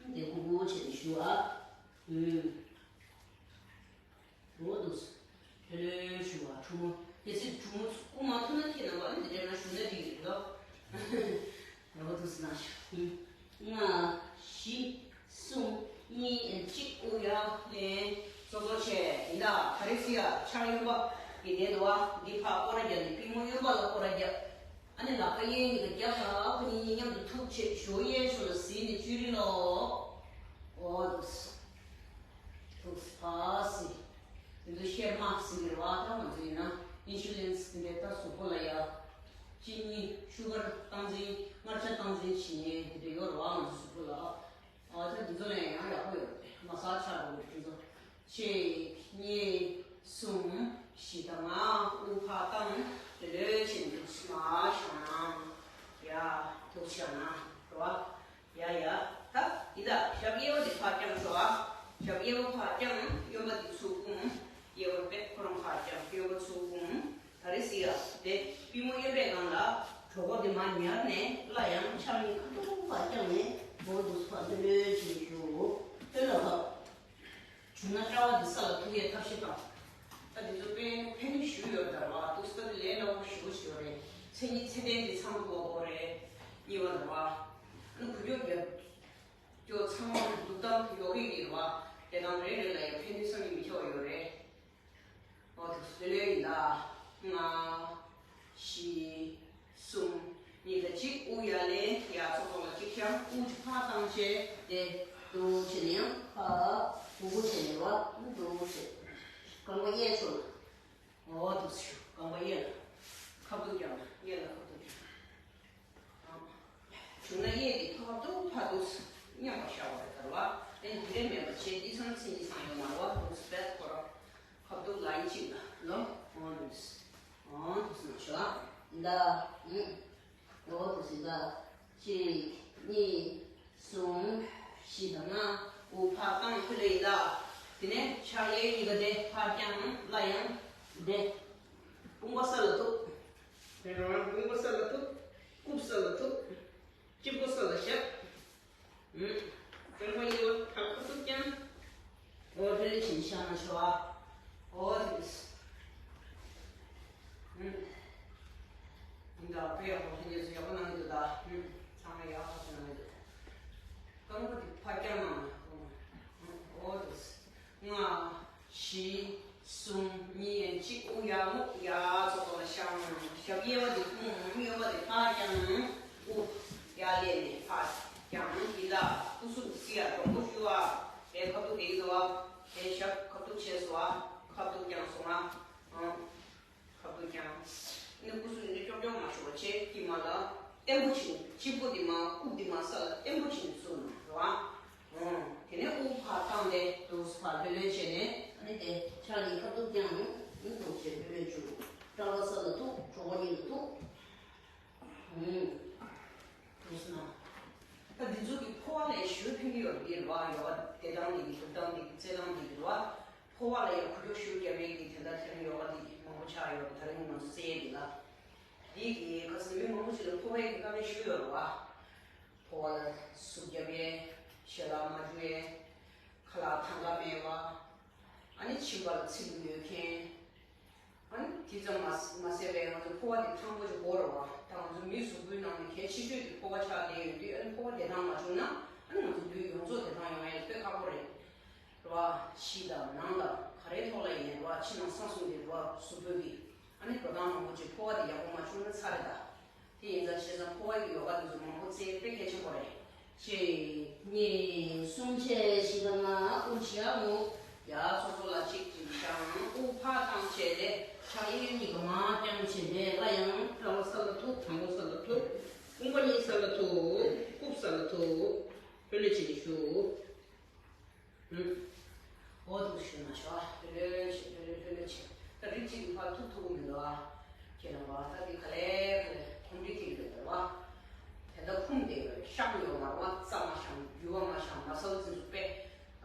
ཨ། དེ་གུག་གུག་བྱས་ནས་བཞུགས་ཨ། ཨུམ། འོ་འདུག་སེ། ལྷོད་ལྷོད་བཞུགས་པ། གྲུ་མོ། གལ་སྲིད་གྲུ་མོ་སྐུ་མ་ཐུག་ན། ཁྱེད་རྣམ་པ་ནི་འདི་འདྲ་ན་བཞུགས་ན་འགྲིག་གི་རེད་དོ། འོ་འདུག་སེ་གནང་ཤོག་ལྔ། བཞི། གསུམ། གཉིས། གཅིག་དབུགས་ཡར་ལེན། ཙོག་ཙོག་བྱས། ཡིན་ད། ད་རེས་སི་ཡ་ཕྱག་གཡོན་པ་གི་གདན་འདུག་བ། འདི་ཕར་སྐོར་ར་བརྒྱབ་ནས་པུས་མོ་གཡོན་པ་ལ་སྐོར་ར་བརྒྱབ། ཨ་ནི་ལག་པ་གཡས་གཉིས་ཀ་རྒྱབ་ལ། ཁོ་གཉིས་གཉིས་མཉམ་དུ་ཐུག་བྱས། གཞོགས་གཡས་ཕྱོགས་ལ་གཟིགས་ནས་ཅུ་རི་ལོག་འོ་འདུག་སེ། འདུག་སེ་ཕར་གཟིགས། འདི་ཚོ་གཤེར་མ་ཟེར་གྱི་རེད་བ། ད་ང་ཚོ་ཡིན་ན་ཨིན་ཤུ་ལན་སི་དེ་འདྲའི། ད་གཟུགས་པོ་ལ་ཡ་གཅིན་སྙི་ཤུ་གར་སྟངས་འཛིན། མར་ཆ་སྟངས་འཛིན་བྱེད་མཁན་དེ་འདྲ་ཡོད་རེད་བ། ང་ཚོ་གཟུགས་པོ་ལ། ཨ། ད་འདི་ཚོ་ལ་ཡང་ཡག་པོ་ཡོད་རེད། མ་སཱཇ་ཆགས་འགྲོ་གི་རེད་འདི་ཚོ། གཅིག་གཉིས། གསུམ། བཞི་དང་ལྔ། དབུགས་ཕར་བཏང་། དེ་ལོས་ཕྱིན་འདུག་སེ་མར་བཞག་ན། ཡ། འདུག་སེ་བཞག་ན་རེད་བ། ཡ་ཡ། ད་འདི་ད་ཞབས་གཡས་པ་འདི་ཕར་བརྐྱངས་ཤོག་ཨ། ཞབས་གཡས་པ་ཕར་བརྐྱངས། གཡོན་པ་འདི་ཚུར་བསྐུམ། གཡས་པ་པས་ཁོ་རང་ཕར་བརྐྱངས། གཡོན་པ་ཚུར་བསྐུམ། ད་རེས་སི་ཡ་དེ་པུས་མོ་གཡོན་པའི་སྒང་ལ། གྲོད་ཁོག་འདི་མར་ཉར་ནས་སླར་ཡང་ཕྱག་གཉིས་ཁ་ཐུག་ཕར་བརྐྱངས་ནས། འོ་འདུག་སེ་ཕར་ལྷོད་ལྷོད་བྱས་བཞུགས། ལྷོད་ལ་ཕབ། བྱུང་ན་རྩ་བ་འདི་ས་ལ་ཐུག་ཡས་ཐབས་ཤེས་དང་། ད་འདི་ཚོ་དཔེ་ཕན་ནུས་ཞེ་པོ་ཡོད་རེད་ད་ར་བ། འདུག་སེ་ལས་སླ་པོ་ཞེ་པོ་ཞིག་ཡོད་རེད། མཚན་ཉིད་ཚད་ལྡན་འདི་ཚང་དགོས་དགོས་རེད། གཉིས་པ་ར་བ། ཨ་ནི་འགུལ་སྐྱོད་རྒྱབ་སྐྱོད་ཚང་མ་འདུག་སྟངས་ཡོ་གའི་གི་ར་བ། ལས་སྟངས་རེ་རེ་ལ་ཡང་ཕན་ནུས་བསམ་གྱིས་མི་ཁྱབ་པ་ཡོད་རེད། འོ་དེ་ལོས་ཡིན་ད། ལྔ། བཞི། གསུམ། གཉིས་དང་གཅིག་དབུགས་ཡར་ལེན། ཡར་ཙོག་ཙོག་ལ་གཅིག་བཤམས། དབུགས་ཕར་བཏང་བྱས་ཏེ། འདུག་བྱས་ནས་ཡང་ཕར་གུག་གུག་བྱས་ནས་ར། འདུག་བྱས། རྐང་པ་གཡས་ཕྱོགས་ལ། འོ་འདུག་སེ་བཞུགས། རྐང་པ་གཡས་ལ་ཁ་ཐུག་བརྐྱངས་ན། གཡས་ལ་ཁ་ཐུག་བརྐྱངས། བྱུང་ན་གཡས་དེ་ཐོག་ཏུ་ཕར་འདུག་སེ་མཉམ་པར་བཞག་པ་རེད་ད་ར་བ། དེ་ནི་དེ་རེད་མེད་པ་བྱས། འདི་ཚང་ཚིག་འདི་ཚང་ཡོད་མ་རེད་བ། འདུག་སེ་པད་ཁོ་རང་ཁ་ཐུག་ལ་ཡིན་གཅིག་ལ་ལོ། འོ་འདུག་སེ། འོ་འདུག་སེ་ནང་ཞོག་ཨ། ད། ཨུ། འོ་འདུག་སེ་ད། གཅིག་གཉིས། གསུམ། བཞི་དང་ལྔ། དབུགས་ཕར་བཏང་། ཁོ་ལ་ཡིན་ད། དེ་ནས་ཕྱག་གཡས་གཉིས་ཀ་དེ་ཕར་བརྐྱངས། སླར་ཡང་དེ། དཔུང་པ་ས་ལ་ཐུག་དེ་རང་དཔུང་པ་ས་ལ་ཐུག་རྐུབ་ས་ལ་ཐུག་སྤྱི་བོ་ས་ལ་བཞག་ཨུམ། རྐང་པ་གཡས་པ་ཕར་ཁ་ཐུག་བརྐྱངས། འོ་དེ་ལས་ཕྱིན་བཞག་ན་ཤོག་ཨ། འོ་དེ་རེད། ཨུམ། འདི་འདྲ་དཔེ་ཡག་པོ་ཕན་ཆད་ཚོ་ཡག་པོ་གནང་གི་འདུག་ད། ཨུམ། ཚང་མ་ཡག་པོ་གནང་གི་འདུག་རྐང་པ་དེ་ཕར་བརྐྱངས་གནང་ན། ཨུམ། འོ་དེ་རེད། ལྔ། བཞི། གསུམ། གཅིག་དབུགས་ཡར་སྔོག་ཡར་ཚོགས་ཚོགས་ལ་བཤང་། ཞབས་གཡས་པ་དེ་བརྐྱང་། གཡོན་པ་དེ་ཕར་བརྐྱང་། དབུགས་ཡར་ལེན་ནས་ཕར་བརྐྱང་། ཡིན་ད་སྐུ་གཟུགས་བསིལ་ཡ་འདྲོང་པོ་ཞུ་བ། དེ་ཁ་ཐུག་བསྡད་ཀྱི་འདུག་བ། དེ་ཞབས་ཁ་ཐུག་ཕྱེ་སོང་བ། ཁ་ཐུག་བརྐྱངས་སོང་ང་། ཨང་། ཁ་ཐུག་བརྐྱངས། ནི་སྐུ་གཟུགས་ནི་ཀྱོག་ཀྱོག་མ་ཞུ་བ་བྱས། དཀྱིལ་མ་ལ་བརྟན་པོ་བྱས་ནས། སྤྱི་བོ་འདི་མ་དབུགས་འདི་མ་ས་ལ་བརྟན་པོ་བྱས་ནས་བཙུགས་ན་རེད་བ། ཨང་། དེ་ནས་དབུགས་ཕར་བཏང་སྟེ་འདུག་སེ་ཕར་ལྷོད་ལྷོད་བྱས་ནས། ཨ་ནི་དེ་ཕྱག་གཉིས་ཁ་ཐུག་བརྐྱངས་ནས། ཨ་ནི་འདུག་བྱས་ལྷོད་ལྷོད་བྱུག། དཔྲལ་བ་ས་ལ་ཐུག། གྲོད་ཁོག་སྙིང་ལ་ཐུག། ཨང་། འདུག་སེ་ན། ད་འདི་ཚོ་གི་ཕོ་བ་ལ་ཞེ་པོ་ཕན་གྱི་ཡོད་རེད་བ། ཡོ་ག་བསྡད་སྟངས་འདི་གི། སྡོད་སྟངས་འདི་གི། རྩེད་སྟངས་འདི་གི་རེད་བ། ཕོ་བ་ལ་ཡང་ཁུ་ལུ་ཞེ་པོ་རྒྱབ་ཡས་ཀྱི་དེ་འདྲ་དེ་རིང་ཡོ་ག་འདི་མང་པོ་ཆགས་ཡོད་རེད། དེ་རིང་ང་ཚོ་རྩེད་ཡས་འདི་ལ། འདི་གི་ཁ་སང་མི་མང་པོ་ཞིག་ལ་ཕོ་བའི་གི་དཀའ་ངལ་ཞེ་པོ་ཡོད་རེད་བ། ཕོ་བ་ལ་ཟུག་རྒྱབ་ཡས། ཞལ་ལག་མ་འཇུ་ཡས། ཁ་ལག་ཐང་ག་མེད་པ། ཨ་ནི་མཆིན་པ་ལ་ཚིགས་ཡོད་མཁན། ཨ་ནི་དེ་ཙམ་མ་མ་ཟད་པའི་ང་ཚོ་ཕོ་བ་དེ་ཕྲང་པོ་ཅིག་དགོས་རེད་བ། ད་ང་ཚོ་མིའི་གཟུགས་པོའི་ནང་ནས་གལ་ཆེ་ཤོས་དེ་ཕོ་བ་ཆགས་བསྡད་ཡོད་དུས། ཨ་ནི་ཕོ་བ་བདེ་ཐང་མ་བྱུང་ན། ཨ་ནི་ང་ཚོ་ལུས་ཡོངས་རྫོགས་བདེ་ཐང་ཡོང་ཡ་ལ་དཔེ་ཁག་པོ་རེད། རེད་བ། ཕྱི་དང་ནང་དང་ག་རེའི་ཐོག་ལ་ཡིན་ནའི་རེད་བ། ཕྱི་ནང་གསང་གསུམ་གྱི་རེད་བ། གཟུགས་པོ་གི་ཨ་ནི་འགྲོ་སྟངས་མང་པོ་ཅིག་ཕོ་བ་དེ་ཡག་པོ་མ་བྱུང་ན་ཚར་རེད་ད། དེ་ཡིན་ཙང་བྱས་ཙང་ཕོ་བ་ཡི་ཡོ་ག་དེ་ཚོ་མང་པོ་རྩེ་དཔེ་གལ་ཆེན་པོ་རེད། གཅིག་གཉིས། གསུམ་བྱས། བཞི་དང་ལྔ། དབུགས་ཕྱི་ཡར་སྔོག། ཡར་ཚོགས་ཚོགས་ལ་གཅིག་གཅིག་བཤང་། དབུགས་ཕར་བཏང་བྱས་ཏེ། ཕྱག་གཡས་གཡོན་གཉིས་ཀ་མར་བརྐྱངས་བྱས་ཏེ། སླར་ཡང་དཔྲལ་བ་ས་ལ་ཐུག། དང་པོ་ས་ལ་ཐུག། རྐུན་པ་གཉིས་ས་ལ་ཐུག། རྐུབ་ས་ལ་ཐུག། ལྷོད་ལྷོད་བྱས་ནས་བཞུགས། ཨུམ། འོ་འདུག་ཞུ་ན་ཤོག། ལྷོད་ལྷོད་བྱས། ལྷོད་ལྷོད་ལྷོད་ལྷོད་བྱས། ད་རིགས་གཅིག་གིས་ཕར་ཐུག་ཐུབ་ཀྱི་མི་འདུག་ཨ། ཁྱེད་རང་བ། ད་འདི་ག་ལེ་ག་ལེ་གོམས་འདྲིས་ཐེབས་ཡོད་རེད་བ། དེ་འདྲ་ཁུམ་བསྡད་ཡོད་རེད། བཤང་ཡོད་མ་རེད་བ། རྩ་མ་བཤང་། རྒྱུ་བ་མ་བཤང་། ན་ཚ་བ་ཚིགས་སུ་དཔེ།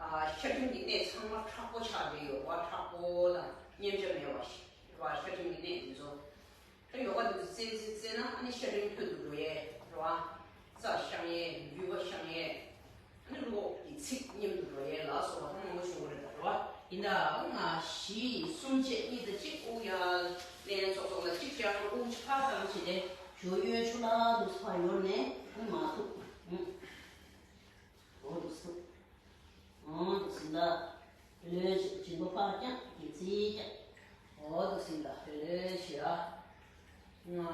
ཨ། ཤ་ཁྲིམས་ཀྱི་གནས་ཚང་མ་མཁྲེགས་པོ་ཆགས་བསྡད་ཡོད་བ། མཁྲེགས་པོ་དང་སྙེམས་ཆ་མེད་པ་ཞིག་རེད་བ། ཤ་ཁྲིམས་ཀྱི་གནས་འདི་ཚོ། ད་ཡོ་ག་འདི་ཚོ་རྩེ་རྩེ་རྩེ་ན། ཨ་ནི་ཤ་ཁྲིམས་ཐོན་དུ་འགྲོ་ཡས་རེད་བ། རྩ་བཤང་ཡས། རྒྱུ་བ་བཤང་ཡས། ཨ་ནི་རུས་ཁོག་གི་ཚིགས་མཉམ་དུ་འགྲོ་ཡས་ལ་སོགས་པ་ད་མང་པོ་བྱུང་གི་རེད་ད། རེད་བ། ཡིན་ད། ལྔ། བཞི། གསུམ་བྱས། གཉིས་དང་གཅིག། དབུགས་ཡར་ལེན། ཚོགས་ཚོགས་ལ་གཅིག་བརྐྱང་། དབུགས་ཕར་བཏང་བྱས་ཏེ་གཡོན་ཕྱོགས་ལ་འདུག་སེ་ཕར་ཡོར་ནས། ཨ་ནི་མར་ཐུག། ཨུམ། འོ་འདུག་སེ། འོ་འདུག་སེ་ལ། ལོས་མཇིང་པ་ཕར་བརྐྱངས། སྐེ་ཚིགས་བརྐྱངས། འོ་འདུག་སེ་ལ། ལོས་བྱས། ལྔ།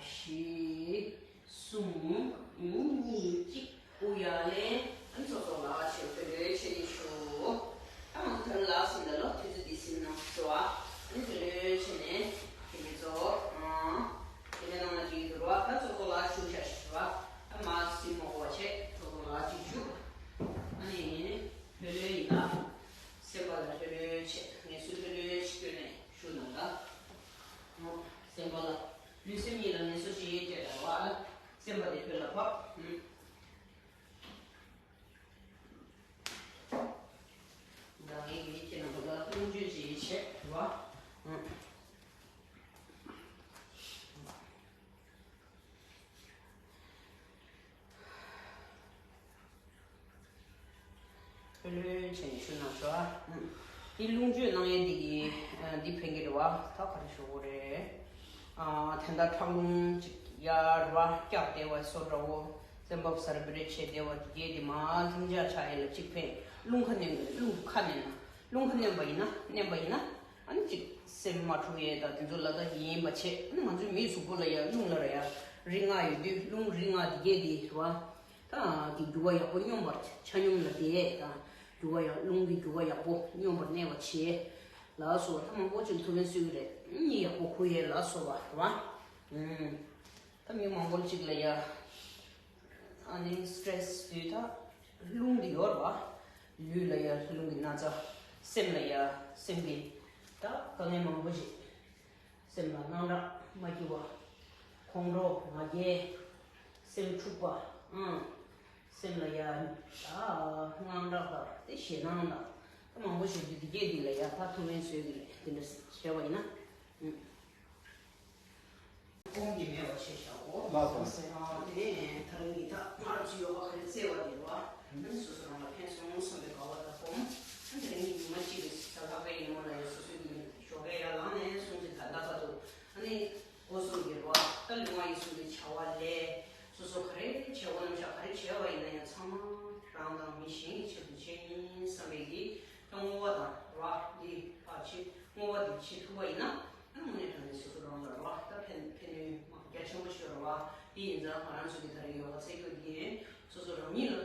བཞི། གསུམ། གཉིས། གཅིག། དབུགས་ཡར་ལེན། ཨ་ནི་ཚོགས་ཚོགས་ལ་ཕྱིར་ལྷོད་ལྷོད་བྱས་ནས་བཞུགས། ད་ང་ཚོ་ད་རིང་ལ་ཟིན་ལ་ལོ། དུས་ཚོད་འདི་ཟིན་གནང་ཞུ་བ། ཨ་ནི་ལྷོད་ལྷོད་བྱས་ནས་དེ་གི་ཚོ། ཨང་། དེ་ནས་ནང་ལ་ཅིག་འདུག་ར། ད་ཚོགས་ཚོགས་ལ་བཞུགས་ཤག་ཞུ་བ། ད་མར་ཟིན་མ་དགོས་པ་བྱས། ཚོགས་ཚོགས་ལ་ཅིག་བཞུགས། ཨ་ནི་ལྷོད་ལྷོད་ཡིན་ད། སེམས་པ་ལ་ལྷོད་ལྷོད་བྱས། ངལ་གསོ་ལྷོད་ལྷོད་ཅིག་བཏོན་ནས་བཞུགས་གནང་ད། ཨང་། སེམས་པ་ལ། ལུས་སེམས་གཉིས་ལ་ངལ་གསོ་བྱེད་ཡས་བྱས་ད་བ་ལ། སེམས་པ་དེ་ལྷོད་ལ་བབས། ཨང་། ད་ངས་ངས་ཁྱེད་རྣམ་པ་ལ་ལྷུང་བཅོས་ཅིག་བྱེད་བ། ཨང་། ལྷོད་ལྷོད་བྱས་ནས་བཞུགས་གནང་ཤོག་ཨ། ཨང་། འདི་ལྷུང་བཅོས་གནང་ཡས་འདི་གི། ཨ། འདི་ཕན་གི་རེད་བ། ད་ག་རེ་ཞུ་དགོས་རེད། ཨ། ད་ལྟ་ཁྲག་རླུང་ཅིག་ཡར་བ་བཀྱགས་བསྡད་པ་བཟོ་འདྲ་བོ། སེམས་པ་ཟར་བི་རེ་བྱས་བསྡད་པ་དེ་གས་དེ་མར་ལྷིང་འཇགས་ཆགས་ཡས་ལ་གཅིག་ཕན། རླུང་ཁ་མནན་དགོས། རླུང་ཁ་མནན་ན། རླུང་ཁ་མནན་པ་ཡིན་ན། མནན་པ་ཡིན་ན། ཨ་ནི་གཅིག་སེམས་མ་འཁྲུག་ཡས་དང་དེ་ཚོ་ལ་ད་ཡིན་པ་བྱས། ཨ་ནི་ང་ཚོའི་མིའི་གཟུགས་པོ་ལ་ཡ་རླུང་ལ་ར་ཡ་རིགས་ལྔ་ཡོད་དུས། རླུང་རིགས་ལྔ་དེ་གས་དེ་རེད་བ། ད་གི་རྒྱུ་བ་ཡག་པོ་སྙོམས་པར། ཆ་སྙོམས་ལ་བསྡད་དང་། རྒྱུ་བ་ཡག་རླུང་གི་རྒྱུ་བ་ཡག་པོ་སྙོམས་པར་གནས་པ་བྱས་ལ་སོགས་ད་མང་པོ་ཅིག་ཐུགས་ཕན་གསོས་ཀྱི་རེད། གཉིད་ཡག་པོ་ཁུག་ཡས་ལ་སོགས་པ་རེད་བ། ཨུམ། ད་མི་མང་པོ་ཅིག་ལ་ཡ། ཨ་ནི་སི་ཊེ་རེ་སི་དུས་ད་རླུང་འདི་ཡོད་རེད་བ། ལུས་ལ་ཡ་རླུང་གི་ན་ཚ། སེམས་ལ་ཡ་སེམས་ཀྱི་ད་དཀའ་ངལ་མང་པོ་ཞིག་སེམས་ལ་དངངས་སྐྲག་མ་སྐྱིད་པ། ཁོང་ཁྲོ་ང་རྒྱལ། སེམས་འཁྲུགས་པ། ཨང་། སེམས་ལ་ཡ་ད་དངངས་སྐྲག་དང་དེ་ཞེད་སྣང་དང་ད་མང་པོ་ཞིག་འདུག་འདི་གས་འདི་ལ་ཡ་ད་ཐུགས་ཕན་གསོས་ཀྱི་རེད། འདི་འདྲ་བྱས་པ་ཡིན་ན། ཨང་། སྐོམ་གྱི་མེད་པ་བྱས་བཞག་གོ། ལགས་སོ། ཟེར་ཨ། དེ་ནས་ད་རིང་གི་ད་སྔར་ཚུ་ཡོ་ག་ག་རེ་རྩེ་བ་དེ་རེད་བ། ཨ་ནི་སོ་སོ་རང་ལ་ཕན་སོང་བསམ་པའི་དགའ་བ་དང་སྒོམ། ཨ་ནི་དེ་རིང་གི་ཉི་མ་གཅིག་རེད་ད། ལྷག་པའི་ཉིན་མོ་ལ་ཡང་སོ་སོའི་གི་ཞོགས་ཀས་ཡར་ལངས་ནས་སོང་ཚེ་ད་ལྟ་བར་དུ། ཨ་ནི་སྒོ་གསུམ་གྱི་རེད་བ། ད་ལུས་ངག་ཡིད་གསུམ་གྱི་བྱ་བ་ལས། སོ་སོ་ག་རེ་བྱེད་དགོས་རྣམ་གཞག་ག་རེ་བྱས་པ་ཡིན་ན་ཡང་ཚང་མ་རང་དང་མི་གཞན་གྱི་ཆེད་དུ་བྱས་ཡིན་བསམ་པའི་གི་ད་བསྔོ་བ་དང་རེད་བ། འདི་ཕར་ཕྱིན། བསྔོ་བ་འདི་བྱེད་ཐུབ་པ་ཡིན་ན། ཨ་དངོས་གནས་དྲང་གནས་སོ་སོ་རང་ལ་རེད་བ། ད་ཕན་ཕན་ནུས་མ་རྒྱ་ཆེན་པོ་ཞིག་ཡོད་རེད་བ། དེ་ཡིན་ཙང་ང་རང་ཚོ་གི་ད་རེས་ཡོ་ག་རྩེད་རྒྱུགས་འདི་སོ་སོ་རང་ཉིད་ལ་